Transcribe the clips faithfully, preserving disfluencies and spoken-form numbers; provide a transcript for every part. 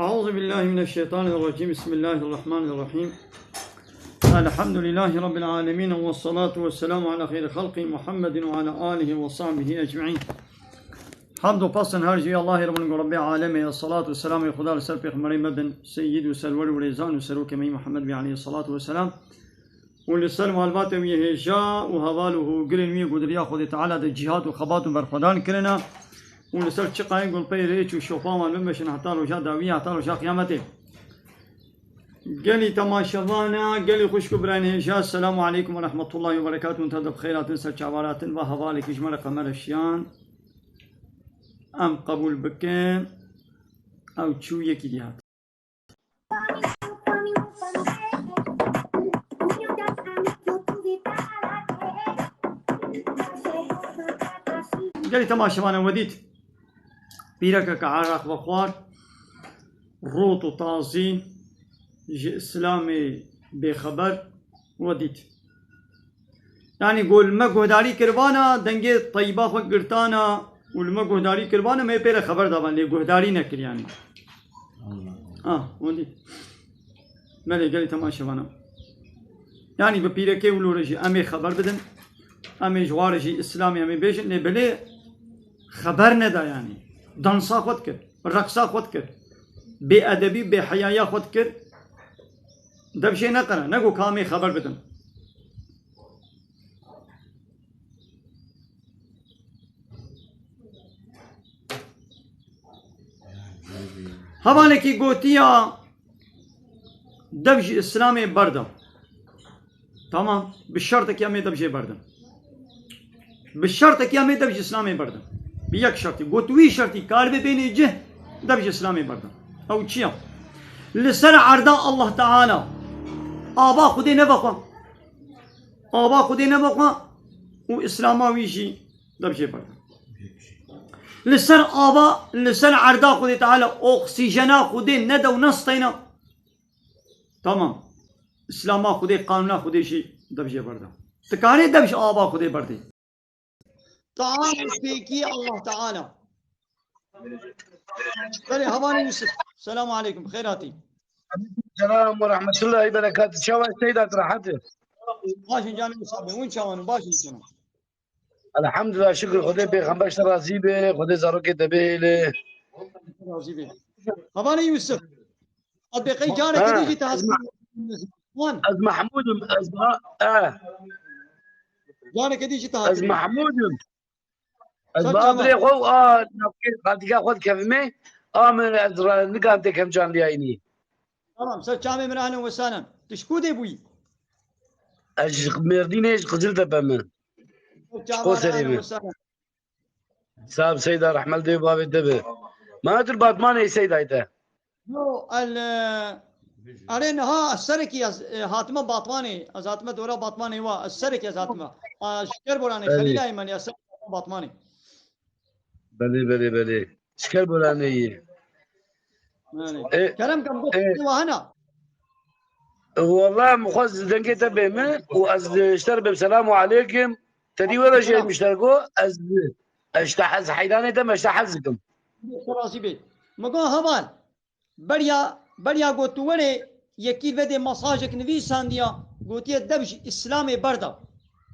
أعوذ بالله من الشيطان الرجيم. بسم الله الرحمن الرحيم. الحمد لله رب العالمين، والصلاة والسلام على خير خلقه محمد وعلى آله وصحبه أجمعين. Hamd û pesn her jî Allahê re bin ku Rebbê alemê ye. Salat û selamê Xuda li ser pêxemberê me bin, seyyid û serwer û rêzan û serokê me yî Muhammed bî aleyhissalatu vesselam. Û li ser malbatê wî hêja û heval û hûgirên wî ku di riya Xwedê Teala de cîhad û xebat û berxwedan kirine. Û li ser çiqayên ku li pey rêç û şopa wan bimeşin heta roja dawî, heta roja qiyametê. Gelî temaşevana, gelî xwişk û birayên hêja, Selamu aleykum ve rahmetullahi ve berekatuh. Hûn tev de bi xêr hatin, ser çavara hatin. Va hevalekî ji me re qemere şiyan. Em qebûl bikin. Ew çû yekî dî hat. Gelî temaşevana we dît. Pîrekeke eraq vexwar, rot û tazî ji Îslamê bêxeber we dît. Yanî ku li me guhdarî kiribana, dengê teyba xwe girtana û li me guhdarî kiribana, me pê re xeber daban, lê guhdarî nekir yanî. Ah, we dît. Belê, gelî temaşevana. Yanî bi pîrekê wilo re jî em ê xeber bidin. Em ê ji wa re jî Îslamê em ê bêjin, lê belê xeber neda yanî. Dansa xwe dikir, reqsa xwe dikir. Bêedebî, bêheyaya xwe dikir. Dev jê neqere, nego ka em ê xeber bidin. Hevalekî gotiya dev ji Îslamê berda. Tamam, bi şertekî em ê dev jê berdin. Bi şertekî em ê dev ji Îslamê berdin. Bi yek şertî. Got wî şertî karibe bênê cih, dev ji Îslamê berdin. Ew çi ya? Li ser erda Allah Teala ava Xwedê nevexwe. Ava Xwedê nevexwe û Îslama wî jî dev jê berdin. Li ser ava, li ser erda Xwedê Teala oksîjena Xwedê nede û nesteyne. Tamam. Îslama Xwedê, qanûna Xwedê jî dev jê berde. Ti karê dev ji ava Xwedê berdê. Taam û fêkî Allah Teala. Belê, hevalê Yusuf. Selamu aleykum. Xêr hatî. Selam ve rahmetullahi berekat. Çawa Seyda, rehat e? Baş in canê Yusuf. Hûn çawan? Baş in canê. Elhamdulillah, şükür Xwedê, pêxember ji te razî be, Xwedê zarokê te bihêle. Razî be. Hevalê Yusuf. Ez bê qey careke Ha, dî jî te ez hez Ma-, Wan. ez Mahmûd im, ez Ma-, eh, Careke dî jî te ez Mahmûd im. Ez Ser ba çavan. birê xwe û a navkê xaltîka xwe dikevimê, a min ez re nikan têkem canlî yayînî. Tamam, ser çavê min, ehlen we sehlen. Tu ji ku dê bûyî? Ez ji Mêrdînê, ji Qiziltepe me. Ser çavan, Qoserê ehlen me. we sehlen. Sab Seyda, rehmet dê bavê te be. Ma tu Batmanê Seyda te. Yo, el, e, erê niha ez serekî ez, e, hatime Batmanê. Ez hatime dora Batmanê wa. Ez serekî ez hatime. A, ji Kerboranê, Belê. Xelîlayê me, ez serekî hatime Batmanê. Belê, belê, belê. Ji Kerboranê yî. Yani, E, Kerem kam got, e. Wa hena. Wallah, min xwest dengê te bê min û ez ji te re bêm, selamu aleykim. Te dî were jê Selam. miştergo, ez, ez ji te hez, heyranê te me, ji te hez dikim. Te razî bê. Me got, heval, beriya, beriya got tu were, yekî vedê mesajek nivîsandiya, gotiye dev ji Îslamê berda.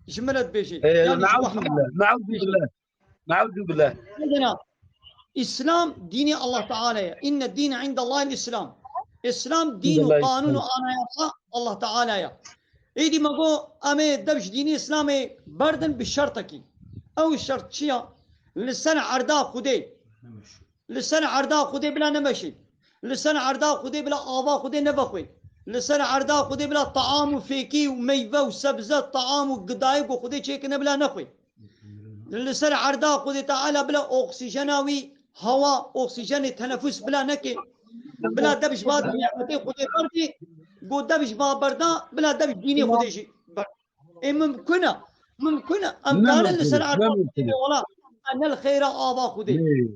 Ji min re dibêje. E, Yani ji ne'ûzubillah, Muhammed ne'ûzubillah. Ne'ûzubillah. Zena, Îslam dînê Allah Teala ye. Înne dîne îndellahil Îslam. Îslam dîn û Îndellahil qanûn û Îslam. anayasa Allah Teala ye. Êdî me got, em ê dev ji dînê Îslamê berdin bi şertekî. Ew şert çi ya? Li ser erda Xwedê. Li ser erda Xwedê bila nemeşê. Li ser erda Xwedê bila ava Xwedê nevexwê. Li ser erda Xwedê bila taam û fêkî û meyve û sebze, taam û gidayê ku Xwedê çêkirine bila nexwê. Li ser erda Xwedê Teala bila oksîjena wî, hewa, oksîjenê tenefus bila neke. Bila dev ji va nîmetê Xwedê berdê, got dev ji va berda, bila dev ji dînê Xwedê jî berda. Ê mimkun e, mimkun e. Em Ne karin li mimkun ser e, ne erda mimkun Xwedê e. bê wela. E ne li xeyra ava Xwedê. Nê.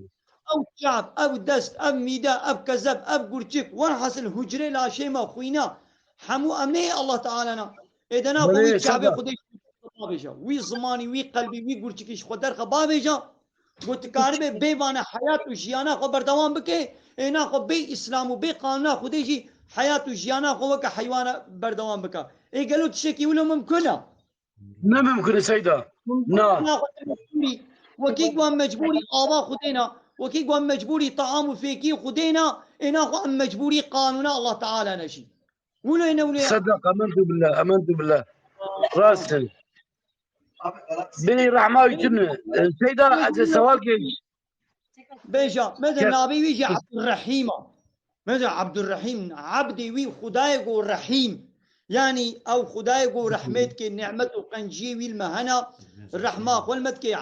Ew çav, ev dest, ev mîde, ev kezeb, ev gurçik, werhasil hucrê laşê me xwîna. Hemû em nê Allah Teala na. Ê dena ku Belê, wî çavê Seyda. Xwedê bavêje. Wî zimanî, wî qelbî, wî gurçikî ji xwe derxe bavêje. Got, tu karibe bê vane heyat û jiyana xwe berdewam bike, êna xwe bê Îslam û bê qanûna Xwedê jî heyat û jiyana xwe weke heywana berdewam bike. Ê gelo tiştekî wilo mimkun e? Ne mimkun e Seyda. Na. Êna xwe tu mecbûrî, wekî ku em mecbûrî ava Xwedê ne, wekî ku em mecbûrî taam û fêkî Xwedê ne, êna xwe em mecbûrî qanûna Allah Teala ne jî. Wilo ne wilo. Sedaq, ementu billah, ementu billah. Rast e. Bê rehma wî tune. Seyda, ez ê sewalkê Bêja, meze Ke- navê wî jî Abdurrehîm a. Meze Abdurrehîm, Abdê wî Xudayê go Rehîm. Yanî ew Xudayê go rehmet ke, nimet û qenciyê wî li me hena, rehma xwe li me dike.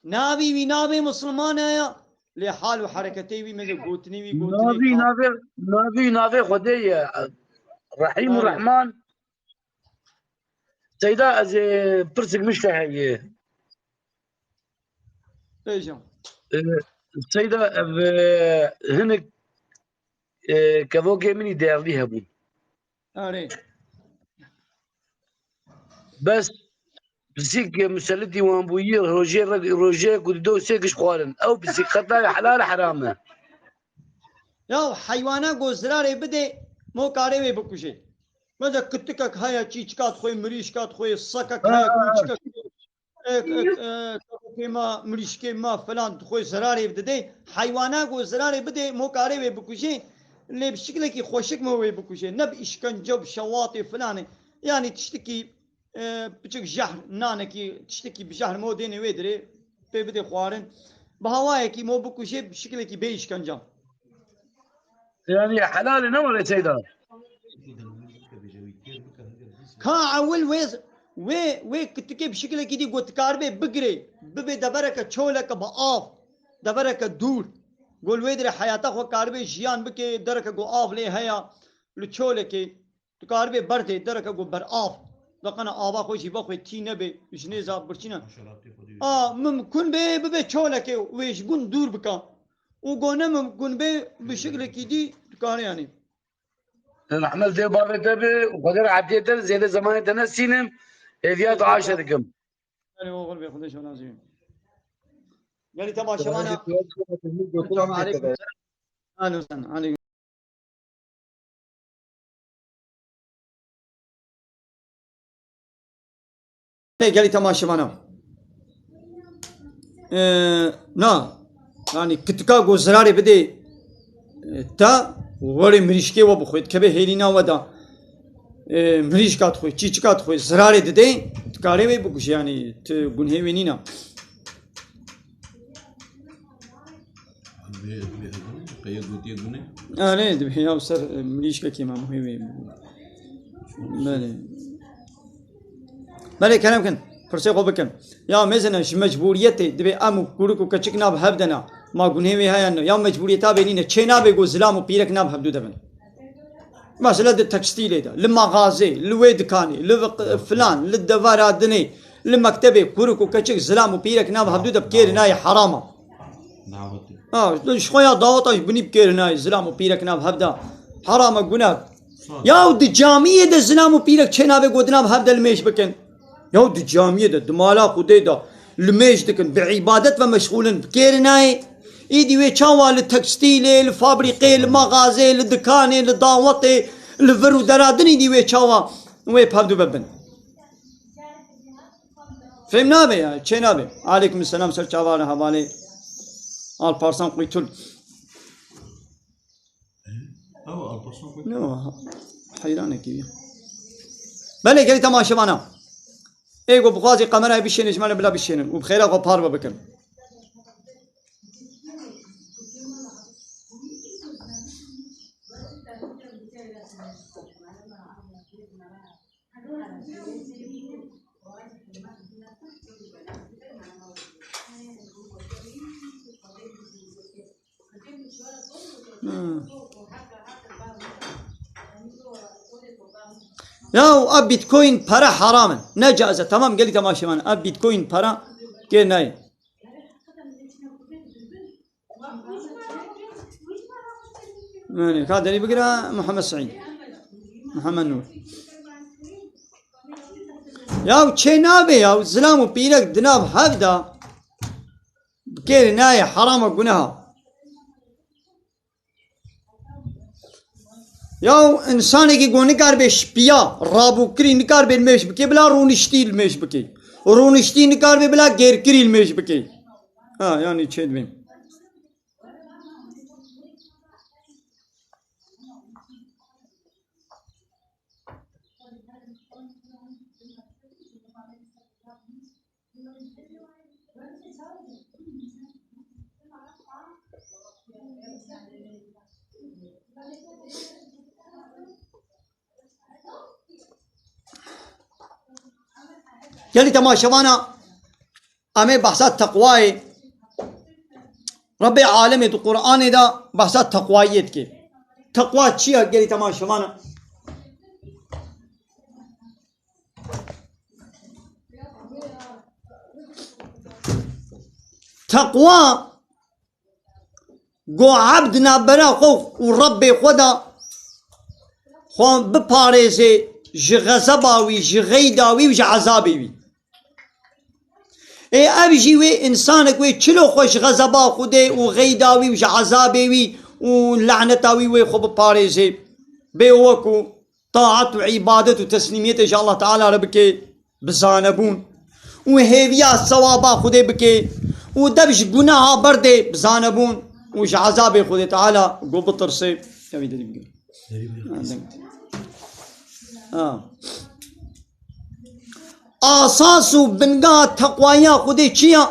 Navê wî navê Misliman e ya. Lê hal û hereketê wî meze gotinê wî gotinê Navî, ka- navê, navî, navê Xwedê ye. Rehîm û Aynen. Rehman. Seyda, ez ê pirsik mişte heye. Bêje. E, Seyda, ev, e, hinek, e, kevokê min î değerlî hebûn. Erê. Bes pisîk muselitî wan bûyî rojê re, rojê ku dido sê giş xwarin. Ew pisîk xetayê helal e, heram e? Ya heywana go zirarê bidê, mo karê wê bikujê. Meze kitikek heye, çîçika dixwê, mirîşka dixwê, sekek heye, Ha. Kûçikek, e, e, e, kevokê ma, mirîşkê ma filan dixwê zirarê didê. Heywana go zirarê bidê, mo karê wê bikujê. Lê bi şiklekî xweşik mo wê bikujê. Ne bi îşkence, bi şewatê filanê. Yanî tiştekî, e, piçik jehr, nanekî, tiştekî bi jehr mo dênê wê dirê, pê bidê xwarin. Bi hawayekî mo bikujê, bi şiklekî bê îşkenca. Yanî helal e ne were Seyda? Ka ewil wê, wê, wê kitikê bi şiklekî dî got karibe bigirê, bibê devereke çoleke bi av, devereke dûr. Go li wê dirê heyata xwe karibe jiyan bike, dereke go av lê heya, li çolekê, tu karibe berdê, dereke go ber av. Deqena ava xwe jî vexwe tî nebe, ji nêza birçîne. A, mimkun be, bibe çolekê wê ji gund dûr bika. Û go ne mimkun be, bi şiklekî dî dikare yanî. Rehmet dê bavê te be, Xwedê rehetiyê te, zêde zemanê te nesînim, hêviya dua ji te dikim. Belê, oxir be, Xwedê şona zî. Gelî temaşevana. Selamun aleyküm. Ahlen we sehlen. Aleyküm. Lê gelî temaşevana. Ee, na. Yanî kitika go zirarê bidê, e, te, werê mirîşkê we bixwê, dikeve hêlîna we de. E, mirîşka dixwê, çîçika dixwê, zirarê didê, dikarê wê bikujê, yanî tu gunhê wê nîne. Dibê, dibê, qeye gotiye gune? Erê, dibê ya ser, e, mirîşkekê me muhê wê. Belê. Belê, kerem kin. Pirsê xwe bikin. Ya mêzine ji mecbûriyetê dibê em û kurik û keçik nav hev de ne. Ma gunê wê heye ne. Ya mecbûriyeta bê nîne. Çê nabê ku zilam û pîrek nav hevdû de bin. Mesela di tekstîlê de, li maxazê, li wê dikanê, li viq-, filan, li devera dinê, li mektebê, kurik û keçik, zilam û pîrek nav hevdû de bi kêr nayê, heram e. Ha, ji xwe ya daweta ji binî bi kêr nayê, zilam û pîrek nav hev de. Heram e, gune. Ya di camiyê de zilam û pîrek çê nabê ku di nav hev de limêj bikin. Ya di camiyê de, di mala Xwedê de limêj dikin, bi îbadet ve meşxûl in, bi kêr nayê. Îdî wê çawa li tekstîlê, li fabrîqê, li maxazê, li dikanê, li dawetê, li vir û dera din îdî wê çawa wê bi hevdû ve bin? Fêm nabe ya, çê nabe. Aleyküm selam, ser çavana hevalê Alparslan Quytul. Ew Alparslan Quytul. No, heyranekî ya. Belê, gelî temaşevana. Ê ku bixwazî kamerayê bişêne, ji me re bila bişênin û bi xêra xwe parve bikin. Hmm. Ya, ev Bitcoin pere haram in. Ne caiz e. Tamam, gelî temaşevan. Ev Bitcoin pere kê nayê. Yani, ka derî bigire Muhammed Seîd. Muhammed Nur. Ya çê nabe ya, zilam û pîrek di nav hev de. Bi Kêr nayê, heram e, guneh e. Ya însanekî ku nikaribe şipiya rabûkirî nikaribe limêj bike, bila rûniştî limêj bike. Rûniştî nikaribe bila gêrkirî limêj bike. Ha, yanî çê dibê. Gelî temaşevana, em ê behsa teqwayê. Rebbê alemê di Qur'anê de behsa teqwayiyê dike. Teqwa çi ye gelî temaşevana? Teqwa, go ebd navbera xwe û Rebbê xwe de xwe biparêzê ji xezeba wî, ji xeyda wî û ji ezabê wî. Ê ev jî wê însanek wê çilo xwe ji xezeba Xwedê û xeyda wî û ji ezabê wî û laneta wî wê xwe biparêzê. Bê wek ku taat û îbadet û teslîmiyetê ji Allah Teala re bike bi zanebûn û hêviya sewaba Xwedê bike û dev ji gunaha berdê bi zanebûn û ji ezabê Xwedê Teala ku bitirse. Evî derî bigire. Ha, deng. Ha. Asas û bingeha teqwaya Xwedê çi ye?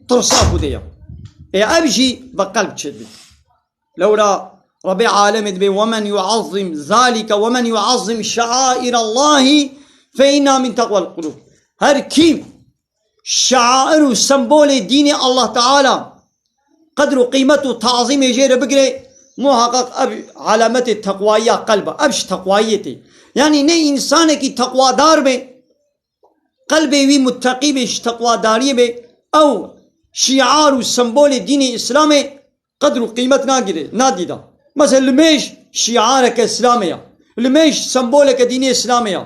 Tirsa Xwedê ye. Ê ev jî bi qelb çêdibe. Lewra Rebbê alemê dibê, "Wemen yuazzim zalike, wemen yuazzim şaira Allahî fe inna min teqwel qulûb." Her kî şair û sembolê dînê Allah Teala qedr û qîmet û tazîmê jê re bigire, muhaqqaq ev alametê teqwayiya qelb e. Ev ji teqwayiyê tê. Yanî ne însanekî teqwadar be, qelbê wî mutteqî be, ji teqwadariyê be, ew şiar û sembolê dînê Îslamê qedr û qîmet nagire, nadîda. Mesela limêj şiareke Îslamê ya. Limêj semboleke dînê Îslamê ya.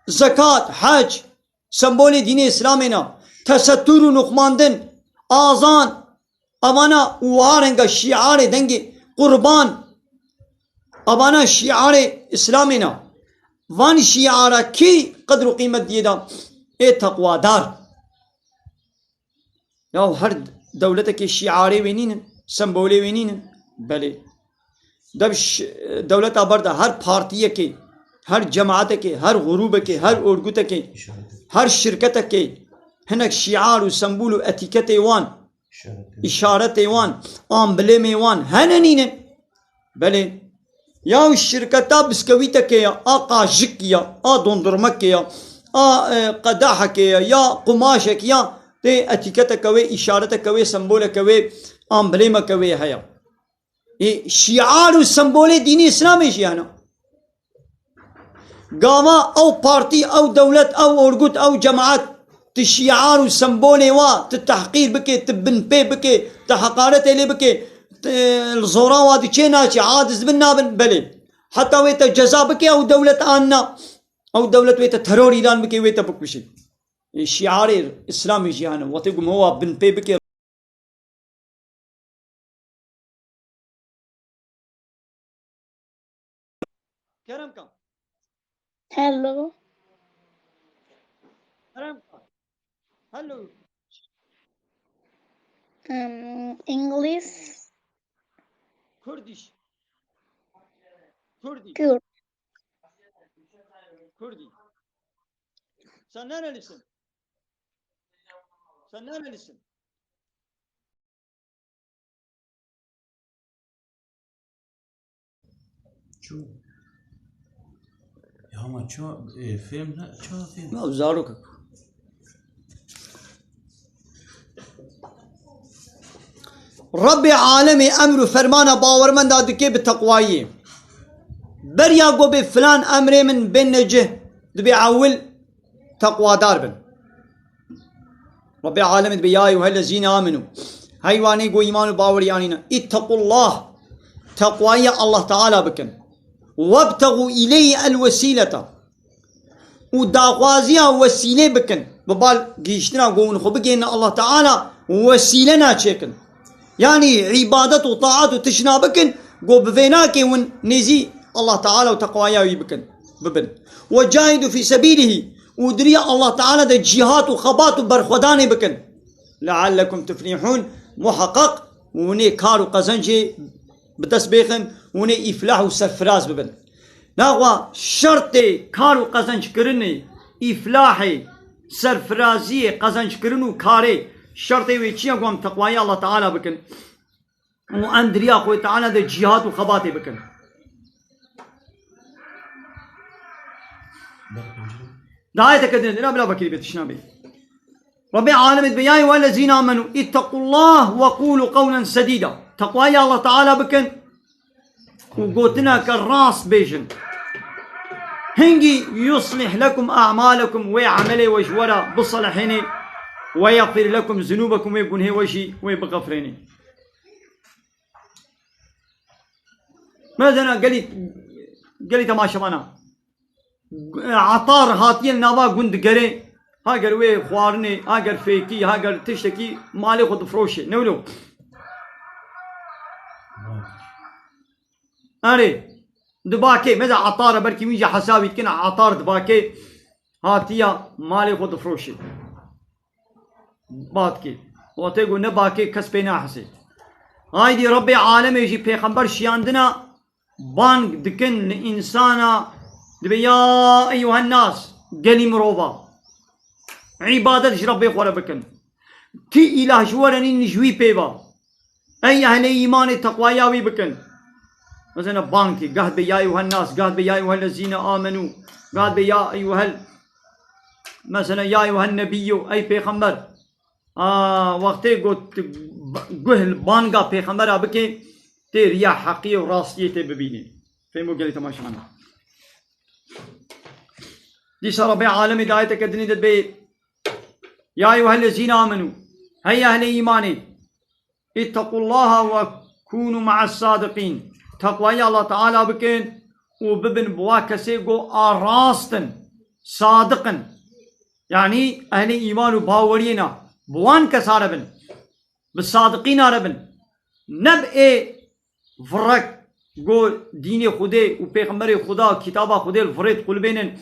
Zekat, hec, sembolê dînê Îslamê ne. Tesettur û nuxmandin, azan, evana û wiha renga şiarê dengê qurban, evana şiarê Îslamê ne. Van şiara kî qedr û qîmet diyê de? Ê teqwadar. Ya her dewletekê şiarê wê nînin, sembolê wê nînin. Belê. Dev ş-, dewleta ber de her partiyekê, her cemaetekê, her grûbekê, her orgutekê, her şirketekê hinek şiar û sembol û etîketê wan, îşaretê wan, amblemê wan hene nînin. Belê. Ya şirketa biskewîtekê ya, a qajikî ya, a dondurmekê ya, a, e, qedehekê ya, ya qumaşekî ya, tê etîketeke wê, îşareteke wê, semboleke wê, amblemeke wê heye. Ê, şiar û sembolê dînî Îslamê jî hene. Gava ew partî, ew dewlet, ew orgut, ew cemaet ti şiar û sembolê wa ti tehqîr bike, ti binpê bike, ti heqaretê lê bike, ti li zora wa diçê naçê, a dizbin nabin, belê. Heta wê te ceza bike ew dewlet an na. Ew dewlet wê te teror îlan bike, wê te bikuşe. Ê, şiarê Îslamê jî hene. Wextê ku miho wa binpê bike. Kerem ka. Hello. Kerem ka. Hello. Um, English. Kurdish. Kurdi. Kürt. Kurdi. Sen nerelisin? Sen nerelisin? Ço. Ya ama ço, e, fêm ne, ço fêm? Ya zarok. Rebbê alemê emr û fermana bawermenda dike bi teqwayiyê. Beriya go bê filan emrê min bên necih, dibê ewil teqwadar bin. Rebbê alemê dibê, "Ya eyyuhellezîne amenû." Heywanê go îman û bawerî anîne. "Îttequllah." Teqwayiya Allah Teala bikin. "Webtexû îleyhi el-wesîlete." Û daxwaziya wesîlê bikin. Bi bal gihîştina ku hûn xwe bigihînin Allah Teala wesîle naçêkin. Yanî îbadet û taat û tişt nabikin, ku bi vê nakê hûn nêzî Allah Teala û teqwaya wî bikin, bibin. Ve cahidû fî sebîlihî, û di riya Allah Teala de cîhat û xebat û berxwedanê bikin. Leallekum tuflihûn, muheqeq hûnê kar û qezencê bi dest bêxin, hûnê îflah û serfiraz bibin. Naxwe şertê kar û qezenc kirinê, îflahê, serfiraziyê, qezenc kirin û karê, şertê wê çi ye ku em teqwayê Allah Teala bikin û em di riya Xwedê Teala de cîhat û xebatê bikin. Di ayeteke din, dina bila vekirî bê tişna bê. Rabbê alemê dibe, "Ya eyyuhellezîne amenû, îttequllah ve qûlû qewlen sedîda." Teqwayê Allah Teala bikin û gotineke rast bêjin. Hingî yuslih lekum a'malekum, wê emelê we ji we re biselihênê, ve yexfir lekum zunûbekum, wê gunhê we jî wê bixefirênê. Mesela gelî, gelî temaşevana. Etar hatiye li nava gund digerê, ha ger wê xwarinê, ha ger fêkî, ha ger tiştekî malê xwe difroşê. Ne wilo? Erê, dibakê, mesela etar e, belkî wî jî hesabî dikin, etar dibakê hatiya malê xwe difroşê. Bakê. Wextê ku ne bakê kes pê nahesê. Haydî Rebbê alemê jî pêxember şiyandina bang dikin li însana dibe ya eyyuhen nas, gelî mirova. Îbadet ji Rebbê xwe re bikin. Ti îlah ji we re nîn ji wî pê ve. Ey ehlê îmanê teqwaya wî bikin. Mesela bankê, gah be ya eyyuhen nas, gah be ya eyyuhellezîne amenû, gah be ya eyyuhel, mesela ya eyyuhen nebiyyu, ey pêxember. A, wextê got guh li banga pêxembera bike, tê riya heqiyê û rastiyê tê bibînî. Fehmo gelî temaşevana. Dîsa Rabbê alemê di ayeteke dinê de dibê, ya eyyuhellezîne amenû, hey ehlê îmanê, ittaqullaha ve kûnû ma'as sadiqîn. Teqwayê Allah Teala bikin û bibin bi wa kesê ku a rast in, sadiq in. Yanî ehlê îman û baweriyê ne. Bi wan kesa re bin. Bi sadiqîna re bin. Ne bi ê virek ku dînê Xwedê û pêxemberê Xweda, kitaba Xwedê li virê diqulibênin.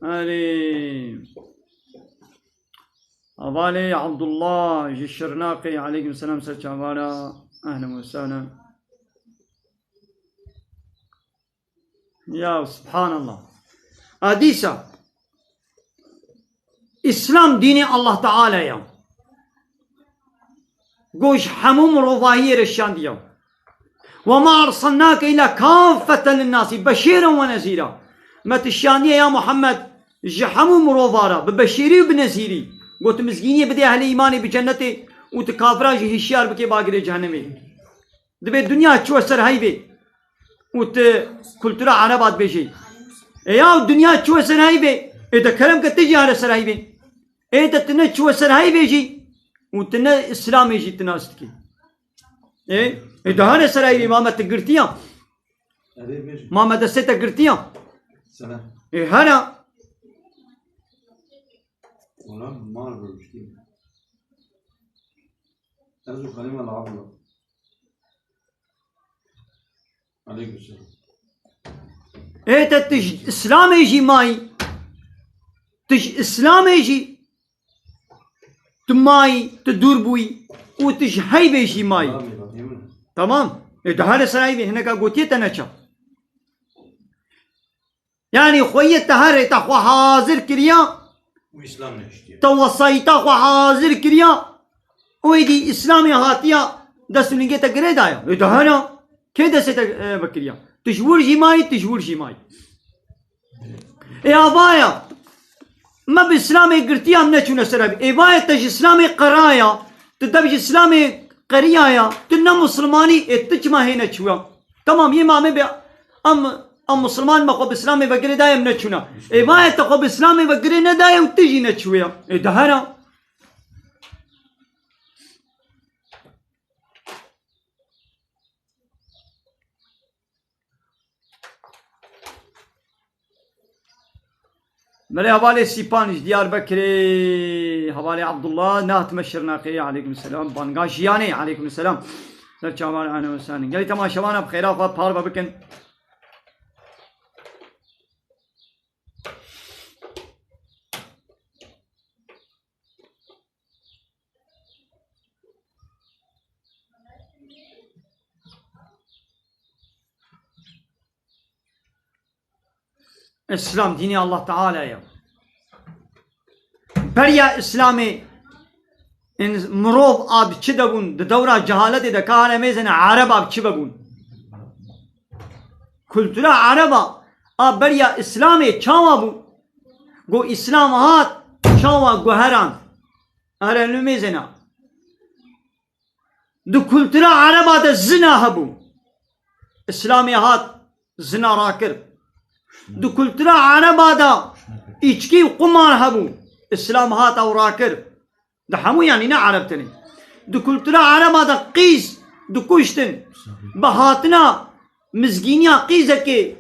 Erê. Hevalê Abdullah ji Şirnaqê, aleykum selam, ser çavara. Ehlen ve sehlen. Ya subhanallah. A dîsa Îslam dînê Allah Teala ya. Ku ji hemû mirovahiyê re şandiya. "Ve ma ersalnake illa kaffeten linnasî beşîren ve nezîra." Me tu şandiye ya Muhammed ji hemû mirova re bi beşîrî û bi nezîrî. Got tu mizgîniyê bidê ehlê îmanê bi cennetê û tu kafiran jî hişyar bikê bagirê cehennemê. Dibê dinya çûye ser heyvê û tu kultura Ereba dibêjî. E ya dinya çûye ser heyvê, e de kerem ke tu jî here ser heyvê. E de tu ne çûye ser heyvê jî û tu ne Îslamê jî tu nas dikî. E, e de here ser heyvê, ma me tu girtiya. Ma me destê te girtiya. E here. Ulan mal bölmüş değil mi? Ez û Xelîma li Abdullah. Aleykum selam. Ê te tu ji Îslamê jî mayî. Tu ji Îslamê jî tu mayî, tu dûr bûyî û tu ji heyvê jî mayî. Tamam. Ê, de here ser heyvê, hineka gotiye te neça. Yanî xweyê te herê te xwe hazir kiriya, û Îslam nehiştiye. Te wesayîta xwe hazir kiriya, û êdî Îslamê hatiya dest û lingê te girê daya. Ê de hera, kê destê te, e, vekiriya? Tu ji wir jî mayî, tu ji wir jî mayî. Ê avaya, me bi Îslamê girtiya, em neçûne ser ev. Ê vaye te ji Îslamê qeraya, tu dev ji Îslamê qeriyaya, tu ne Musulmanî, ê tu çima hê neçûya? Tamam, yê mamê be, em, em Musulman me xwe bi Îslamê ve girê daye, em neçûna. Ê vaye te xwe bi Îslamê ve girê nedaye û tu jî neçûye. Ê de hera. Belê hevalê Sîpan ji Diyarbekirê, hevalê Abdullah, nehatime Şirnexê, aleykum selam. Banga Jiyanê, aleykum selam. Ser çavan ane û sanin. Gelî temaşevana bi xêra xwe parve bikin. Îslam dînê Allah Teala ye. Beriya Îslamê in-, mirov a bi çi de bûn, di dewra cehaletê de ka hane mêzene Ereb a bi çi ve bûn. Kultura Ereba a beriya Îslamê çawa bû? Go Îslam hat, çawa guherand? Here li mêzena. Di kultura Ereba de zina hebû. Îslamê hat, zina rakir. Di kultura Ereba de îçkî û qumar hebû. Îslam hat ew rakir. Di hemû, yanî ne Ereb tenê. Di kultura Ereba de qîz dikuştin. Bi hatina mizgîniya qîzekê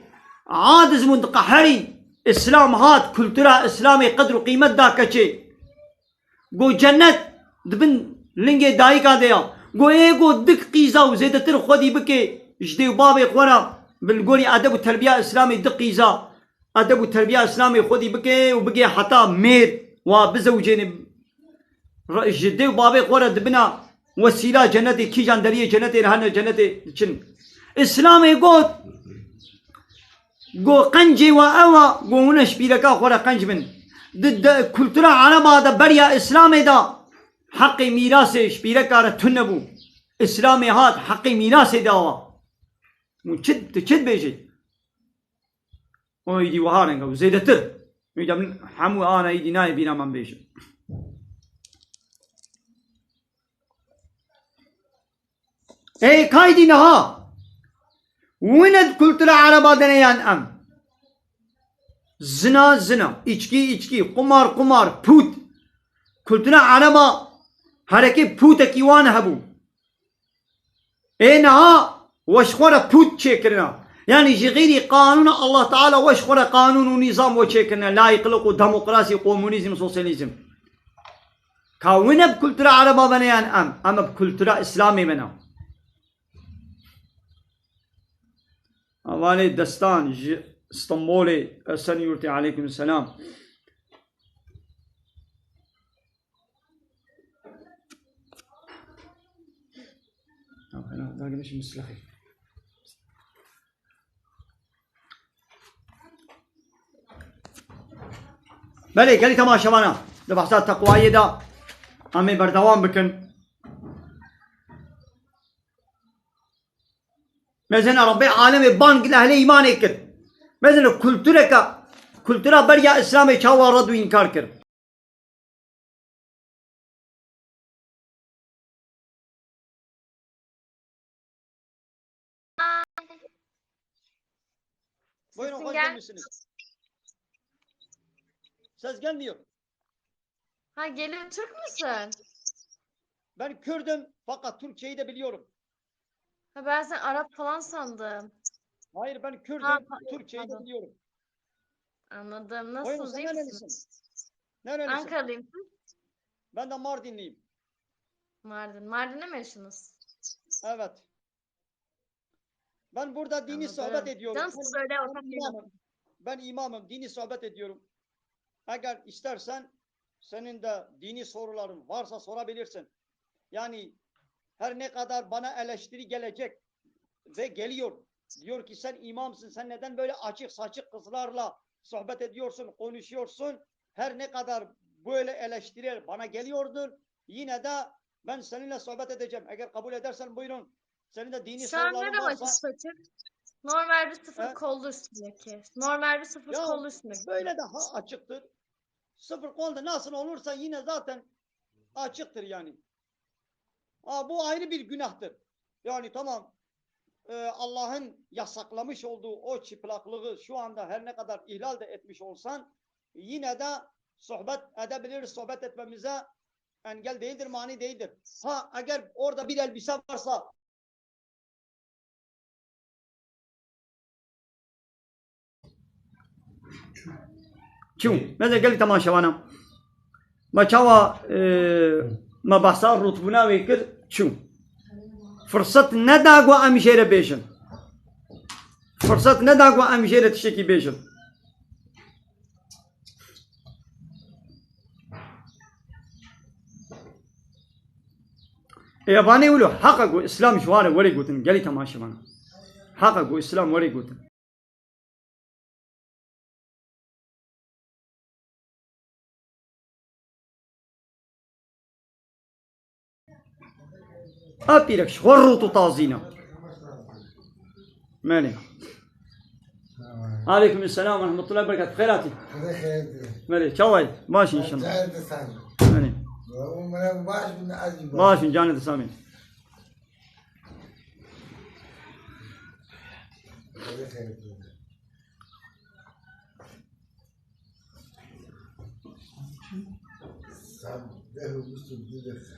aciz bûn, diqeherîn. Îslam hat, kultura Îslamê qedr û qîmet da keçê. Got, cennet di bin lingê dayika de ya. Got, ê, got, dik qîza û zêdetir xwedî bike ji dê û bavê xwe re, bi li gorî edeb û terbiya Îslamê di qîza edeb û terbiya Îslamê xwedî bike û bike heta mêr wa bizewicêne. Re-, ji dê û bavê xwe re dibina wesîla cenetê, kîjan deriyê cenetê re hene cenetê diçin. Îslamê got, got, qencê we ew e, got, hûn e ji pîreka xwe re qenc bin. Di, di kultura Ereba de beriya Îslamê de heqê mîrasê ji pîreka re tune bû. Îslamê hat heqê mîrasê dawa. Hûn çi, tu çi dibêjî? O êdî wiha reng e û zêdetir. Êdî min hemû ana êdî nayê bîra me bêjim. Ê, kaydî niha. Wine di kultura Ereba de ne yan em. Zina, zina. Îçkî, îçkî. Qumar, qumar. Pût. Kultura Ereba herekê pûtekî wan hebû. Ê niha we ji xwe re pût çêkirina. Yanî ji xêrî qanûna Allah Teala we ji xwe re qanûn û nîzam we çêkirine. Layîqlik û demokrasî, komunîzm, sosyalîzm. Ka wine bi kultura Ereba bene yan em? Em bi kultura Îslamê bene. Hevalê Destan ji Stenbolê, Esenyurtê, aleykum selam. Belê, gelî temaşevana, di behsa teqwayê de em ê berdewam bikin. Mezin e Rebbê alemê bang li ehlê îmanê kir. Mezin e kultureka, kultura beriya Îslamê çawa red û înkar kir. Buyurun, hoş gelmişsiniz. Ses gelmiyor. Ha, geliyor. Türk müsün? Ben Kürdüm fakat Türkçeyi de biliyorum. Ha, ben sen Arap falan sandım. Hayır, ben Kürdüm, Ha, pa- Türkçeyi de pardon. biliyorum. Anladım. Buyurun, Nasılsınız? sen İyi misiniz? nerelisin? Nerelisin? Ankaralıyım. Siz? Ben de Mardinliyim. Mardin. Mardin'de mi yaşıyorsunuz? Evet. Ben burada dini Anladım. sohbet ediyorum. Canım, Ben, siz öyle ben ortam imamım. Ben imamım. Dini sohbet ediyorum. Eğer istersen senin de dini soruların varsa sorabilirsin. Yani her ne kadar bana eleştiri gelecek ve geliyor. Diyor ki sen imamsın, sen neden böyle açık saçık kızlarla sohbet ediyorsun, konuşuyorsun? Her ne kadar böyle eleştiriler bana geliyordur, yine de ben seninle sohbet edeceğim. Eğer kabul edersen buyurun. Senin de dini Şu an soruların ne kadar varsa açık saçık? Normal bir sıfır He? kollu üstündeki. Normal bir sıfır Ya, kollu üstündeki. böyle daha açıktır. Sıfır kolda nasıl olursa yine zaten açıktır yani. Ha, bu ayrı bir günahtır. Yani tamam, e, Allah'ın yasaklamış olduğu o çıplaklığı şu anda her ne kadar ihlal de etmiş olsan, yine de sohbet edebiliriz, sohbet etmemize engel değildir, mani değildir. Ha, eğer orada bir elbise varsa, Çû. Meze gelî temaşevana. Me çawa, e, me behsa rûtbûna wê kir, çû. Firsat neda ku em jê re bêjin. Firsat neda ku em jê re tiştekî bêjin. Ê, evanê wilo heqa ku Îslam ji wan re werê gotin, gelî temaşevana. Heqa ku Îslam werê gotin. A pîrek ji xwe rût û tazî ne. Melê. Aleyküm selam ve rahmetullahi ve berekatuhu. Xêr hatî. Xêr, xêr. Melê, çawa yî? Baş inşallah. Cahil de sen. Melê. Bu mene baş bin acı. Baş in, canê de samî. Xêr, xêr. Saet deh û bîst û du deqe.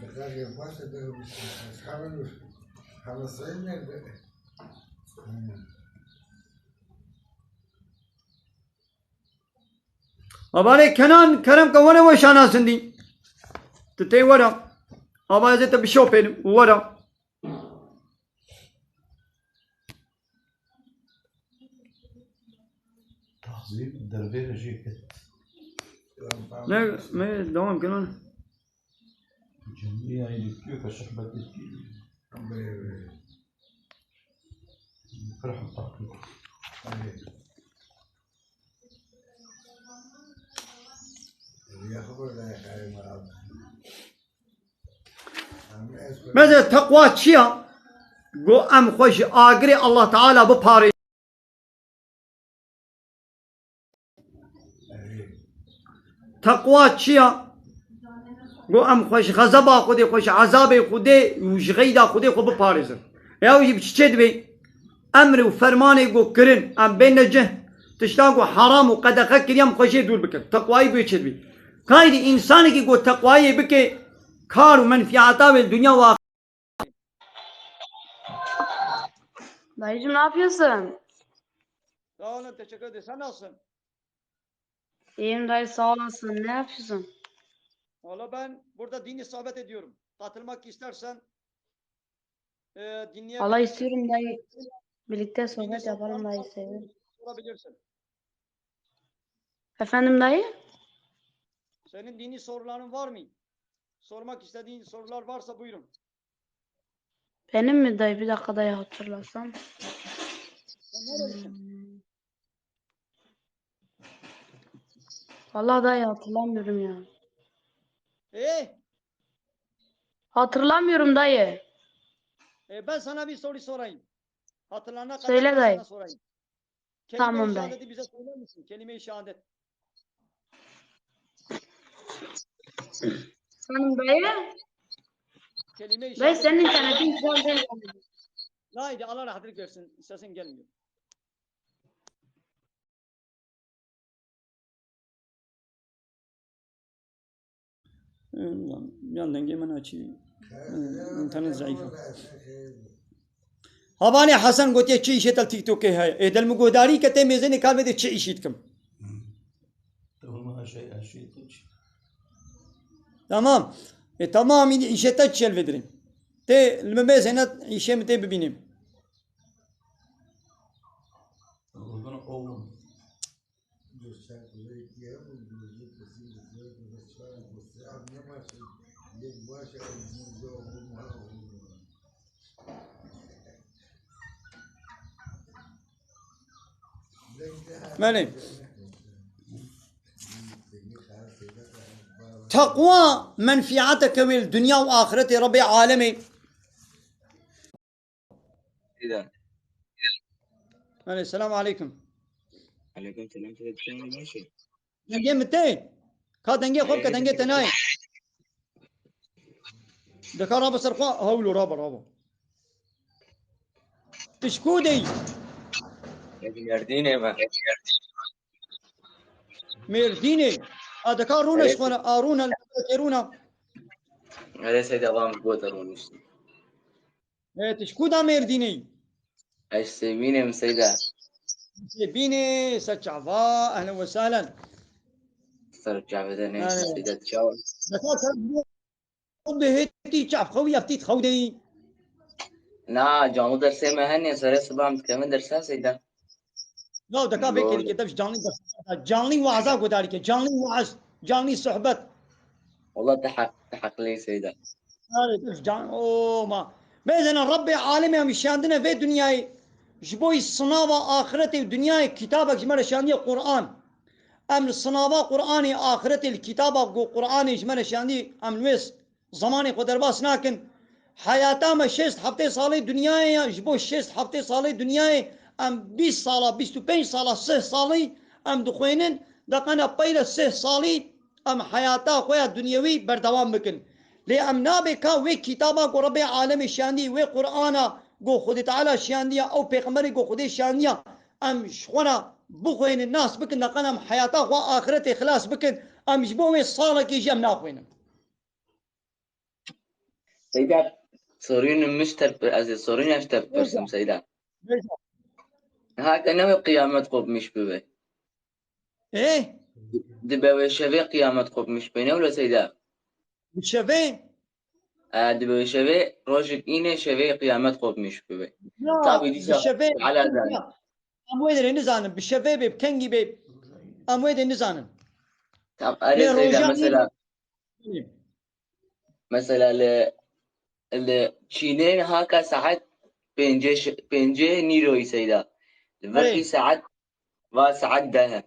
Deqeyekê baş e, deh û bîst û du. Hemen, hemen sayın nerede? Hmm. Abalê Kenan, kerem ke were we şana sindî. Tu tê were. Aba ez ê te bişopênim. Were. Tahzîb dervê re jê ket. Ne, me devam kirin. Cemî yayî dikiyo ke sohbet dikiyo. Pir heta. Meze teqwa çi ya? Go em xwe ji agirê Allah Teala biparê. Teqwa çi ya? Go em xwe ji xezeba Xwedê, xwe ji ezabê Xwedê û ji xeyda Xwedê xwe biparêzin. Ew jî bi çi çê dibê? Emr û fermanê ku kirin, em bêne cih, tişta ku heram û qedexe kiriye, em xwe jê dûr bikin. Teqwayî bi wê çêdibî. Kaydî însanekî ku teqwayê bike, kar û menfîata wê li dinya û axiret. Dayıcım, ne yapıyorsun? Sağ olun, teşekkür ederim. Sen nasılsın? İyiyim dayı, sağ olasın. Ne yapıyorsun? Valla ben burada dini sohbet ediyorum. Katılmak istersen, e, dinleyebilirsin. Valla istiyorum dayı. Birlikte sohbet yapalım dayı, seviyorum. Dini soruların varsa sorabilirsin. Efendim dayı? Senin dini soruların var mı? Sormak istediğin sorular varsa buyurun. Benim mi dayı? Bir dakika dayı, hatırlasam. Sen nerelisin? Hmm. Vallahi dayı, hatırlamıyorum ya. E? Hatırlamıyorum dayı. E, ben sana bir soru sorayım. Hatırlanana kadar ben sana sorayım. Söyle dayı. Tamam dayı. Kelime-i şehadeti bize söyler misin? Kelime-i şehadet. Hanım dayı. Kelime-i şehadet. Dayı, senin internetin güzel değil. Haydi, Allah rahatlık versin. Sesin gelmiyor. Yan dengê min açî. Înternet zeîf e. Havanê Hesen gotiye çi îşê te li TikTokê heye. Ê del min guhdarî ke tê mêzênê kar vedê çi îşî dikim. Tamam. E tamam, îşê te çi ye li vê dirê. Tê li min mêzêne îşê min tê bibînî. Belê. Teqwa menfîateke wê li dinya û axiretê Rebê alemê. Seyda. Belê, selam aleykum. Aleykum selam, Seyda. Dengê min tê? Ka dengê xwe bike, dengê te nayê. Dika rabe ser xwe, hewlo rabe, rabe. Tu ji ku de yî? Ez Mêrdînê me. Mêrdînê. A dika rûne ji xwe, a rûne, rûne. Erê Seyda, va min gote rûniştin. E, tu ji ku da Mêrdînê yî? Ez ji Sêmînê me Seyda. Bînê ser çava, ehlen we sehlen. Ser çavê de ne, Aynen. Seyda çawa. Mesela sen bu hêtî çav xew ya tît xew deyî. Na, canlı dersê me hene, serê siba em dikevin dersa Seyda. Ya, deka vê Doğru. Kêlîkê dev ji canlî ders, canlî waaza guhdar dike, canlî waaz, canlî sohbet. Wala te heq, te heqlê Seyda. Arê, dev can, o ma. Bêzene Rebbê alemê em şiyandine vê dinyayê. Ji bo sinava axiretê û dinyayê kitabek ji me re şiyandiye Qur'an. Em li sinava Qur'anê axiretê li kitaba ku Qur'anê ji me re şiyandî em li wê Zemanê xwe derbas nakin. Heyata me şêst heftê salê dinyayê ya, ji bo şêst heftê salê dinyayê em bîst sala, bîst û pênc sala, sih salî em dixwênin, deqena peyre sih salî em heyata xwe ya dinyewî berdewam bikin. Lê em nabe ka wê kitaba ku Rebê alemê şiyandî, wê Qur'ana ku Xwedê Teala şiyandiya, ew pêxemberê ku Xwedê şiyandiya, em ji xwe re bixwênin, nas bikin, deqena em heyata xwe axiretê xilas bikin, em ji bo wê salekê jî em naxwênin. Seyda, sorunum miş ter, ez ê sorunê ji te bipirsim, Seyda. Bêje. Ha, ke ne wê qiyamet qopmiş bibe. Ê? Dibe wê şevê qiyamet qopmiş be, ne wilo Seyda? Bi şevê? E, dibe wê şevê, rojek îne şevê qiyamet qopmiş bibe. Ya, Tabi bi dîsa şevê. Ala zan. Em wê derê nizanin, bi şevê bê, bi kengî bê. Em wê dê nizanin. Tam, erê Lê Seyda, rojan mesela, Mesela li, li Çînê haka saet pêncê ş-, pêncê nîroyî Seyda. Li vir Hey. Jî saet va saet deh e.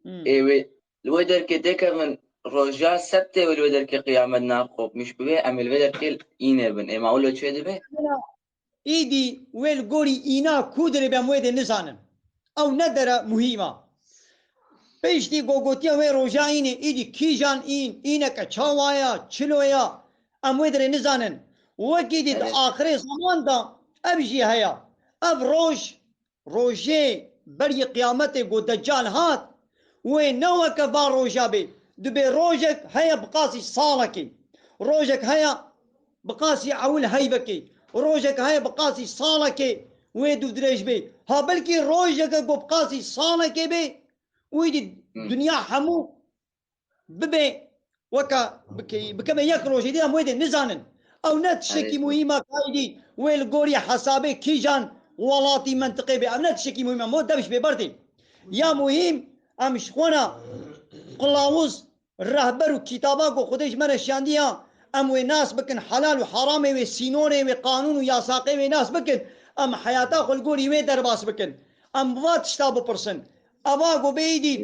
Hmm. Ê wê, li wê derkê têkevin roja sebtê wê li wê derkê qiyamet naqopmiş bibe, em ê li vê derkê înê bin. Ê ma wilo çê dibe? Îdî wê li gorî îna ku dirê be em wê dê nizanin. Ew ne dere muhîm a. Piştî ku gotiye wê roja înê, îdî kîjan în, îneke çawa ya, çilo ya, em wê dirê nizanin. Wekî dî di Evet. Axirê zeman de ev jî heye. Ev roj, rojê berî qiyametê ku Deccal hat, wê ne weke va roja bê. Dibê rojek heye bi qasî salekê. Rojek heye bi qasî ewil heyvekê. Rojek heye bi qasî salekê wê dûvdirêj bê. Ha belkî rojeke ku bi qasî salekê bê, wî dî Hmm. dinya hemû bibe weke bike-, bikeve yek rojê dî em wê dê nizanin. Ew ne tiştekî Evet. Muhîm e kaydî wê li gorî hesabê kîjan welatî mentiqê bê. Ew ne tiştekî muhîm e. Mo dev ji bê berdê. Ya muhîm em ji xwe re qilawuz, rehber û kitaba ku Xwedê ji me re şiyandiya, em wê nas bikin, helal û haramê wê, sînorê wê, qanûn û yasaqê wê nas bikin, em heyata xwe li gorî wê derbas bikin. Em bi va tişta bipirsin. Eva ku bêyî dî,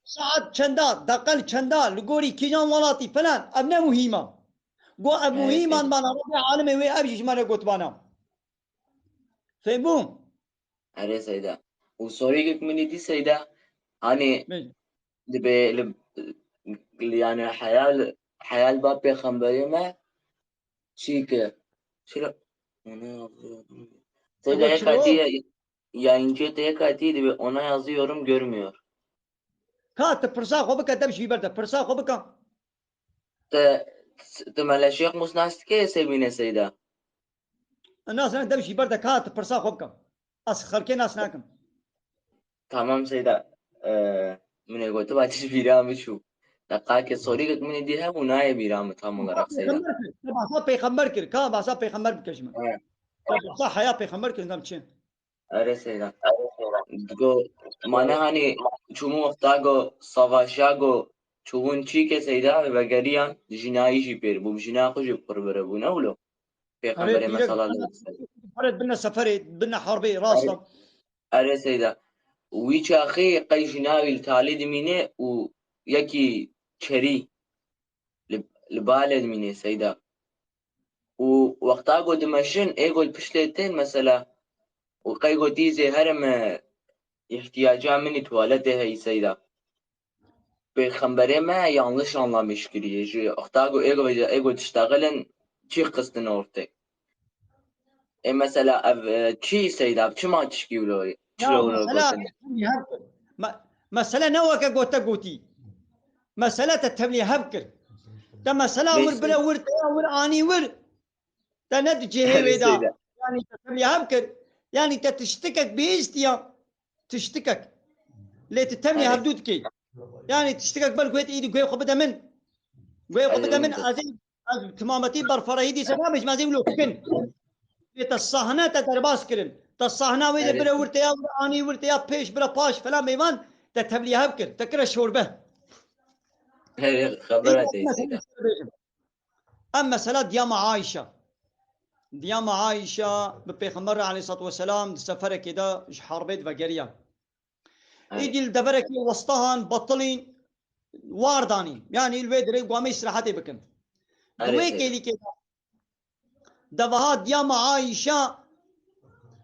saet çenda, deqel çenda, li gorî kîjan welatî filan, ev ne muhîm e. Go ev Evet, muhîm an evet. Bana Rebê alemê wê ev jî ji me re gotibana. Fêm bû? Erê Seyda. Û sorî min dî Seyda, hanî Bêje. Dibe li, li, yani heyal, heyal ba pêxemberê me çi ke? Çira? Seyda Ama yek çiro? Hatiye, yayıncı te yek hatiye dibe ona yazıyorum görmüyor. Ka tu pirsa xwe bike, dev ji wî berde. Pirsa xwe bike. Te, te Meleşêx Mus nas dike Sebîne Seyda? Nas ne, dev ji berde ka tu pirsa xwe bike. Ez xelkê nas nakim. Tamam Seyda. Ee, min ê gotiba tişt bîra min çû. Deqakê sorî min ê dî hebû nayê bîra min tam olarak Seyda. Pêxember kir. Te bahsa pêxember kir. Ka bahsa pêxember bike ji min. Evet. Te bahsa heya pêxember kir, nem çi? Erê Seyda. Digo, mane hanî çûmû wexta go savaşa go çûbûn çîkê Seyda vegeriyan jinayî jî pêr bû. Jina xwe jî bi qur bire bû, ne wilo? Pêxemberê Erê, me pîrek sallallahu aleyhi ve sellem. Pere bine seferê, bine harbê, rast e. Erê, erê Seyda. Wî çaxê qey jina wî li talê dimîne û yekî çerî li, li balê dimîne Seyda. Û wexta ku dimeşin, ê ku li piştê tên mesela, û qey gotî zê herim, e, îhtiyaca min î tuwaletê heyî Seyda. Pêxemberê me yanlış anlamış kiriye. Ji wexta ku ê ku, ê ku diştexilin çî xistin ortê. Ê mesela ev, e, çi Seyda, ev çima tişkî wilo ye? Ya Çilo wilo mesela gotine? Tevlî hev kir. Me-, mesele ne weke gote gotî. Mesele te tevlî hev kir. Te mesela wir bire wir, te ya wir anî wir. Te ne di cihê wê de. Seyda. Yani te tevlî hev kir. Yani te tiştikek bihîstiya. tiştikek. Lê tu temî hevdû dikî. Yani tiştikek ber guhê te îdî guhê xwe bide min. Guhê xwe bide min, ez ê, ez timametî berferehî dîse nabêjim, ez ê wilo bikin. Lê te sahne te derbas kirin. Te sahna wê de bire wir te ya wir anî wir te ya pêş bire paş falan mêvan te tevlî hev kir. Te kire şorbe. Her xebera te. Em mesela diyama Ayşe. Diyama Ayşe bi Pêxember re aleyhissalatu vesselam di seferekê de ji herbê divegeriya. Îdî li deverekê westahan, betilîn, war danîn. Yanî li wê dirê ku em ê îstirahetê bikin. Di wê kêlîkê de deveha diyama Ayşe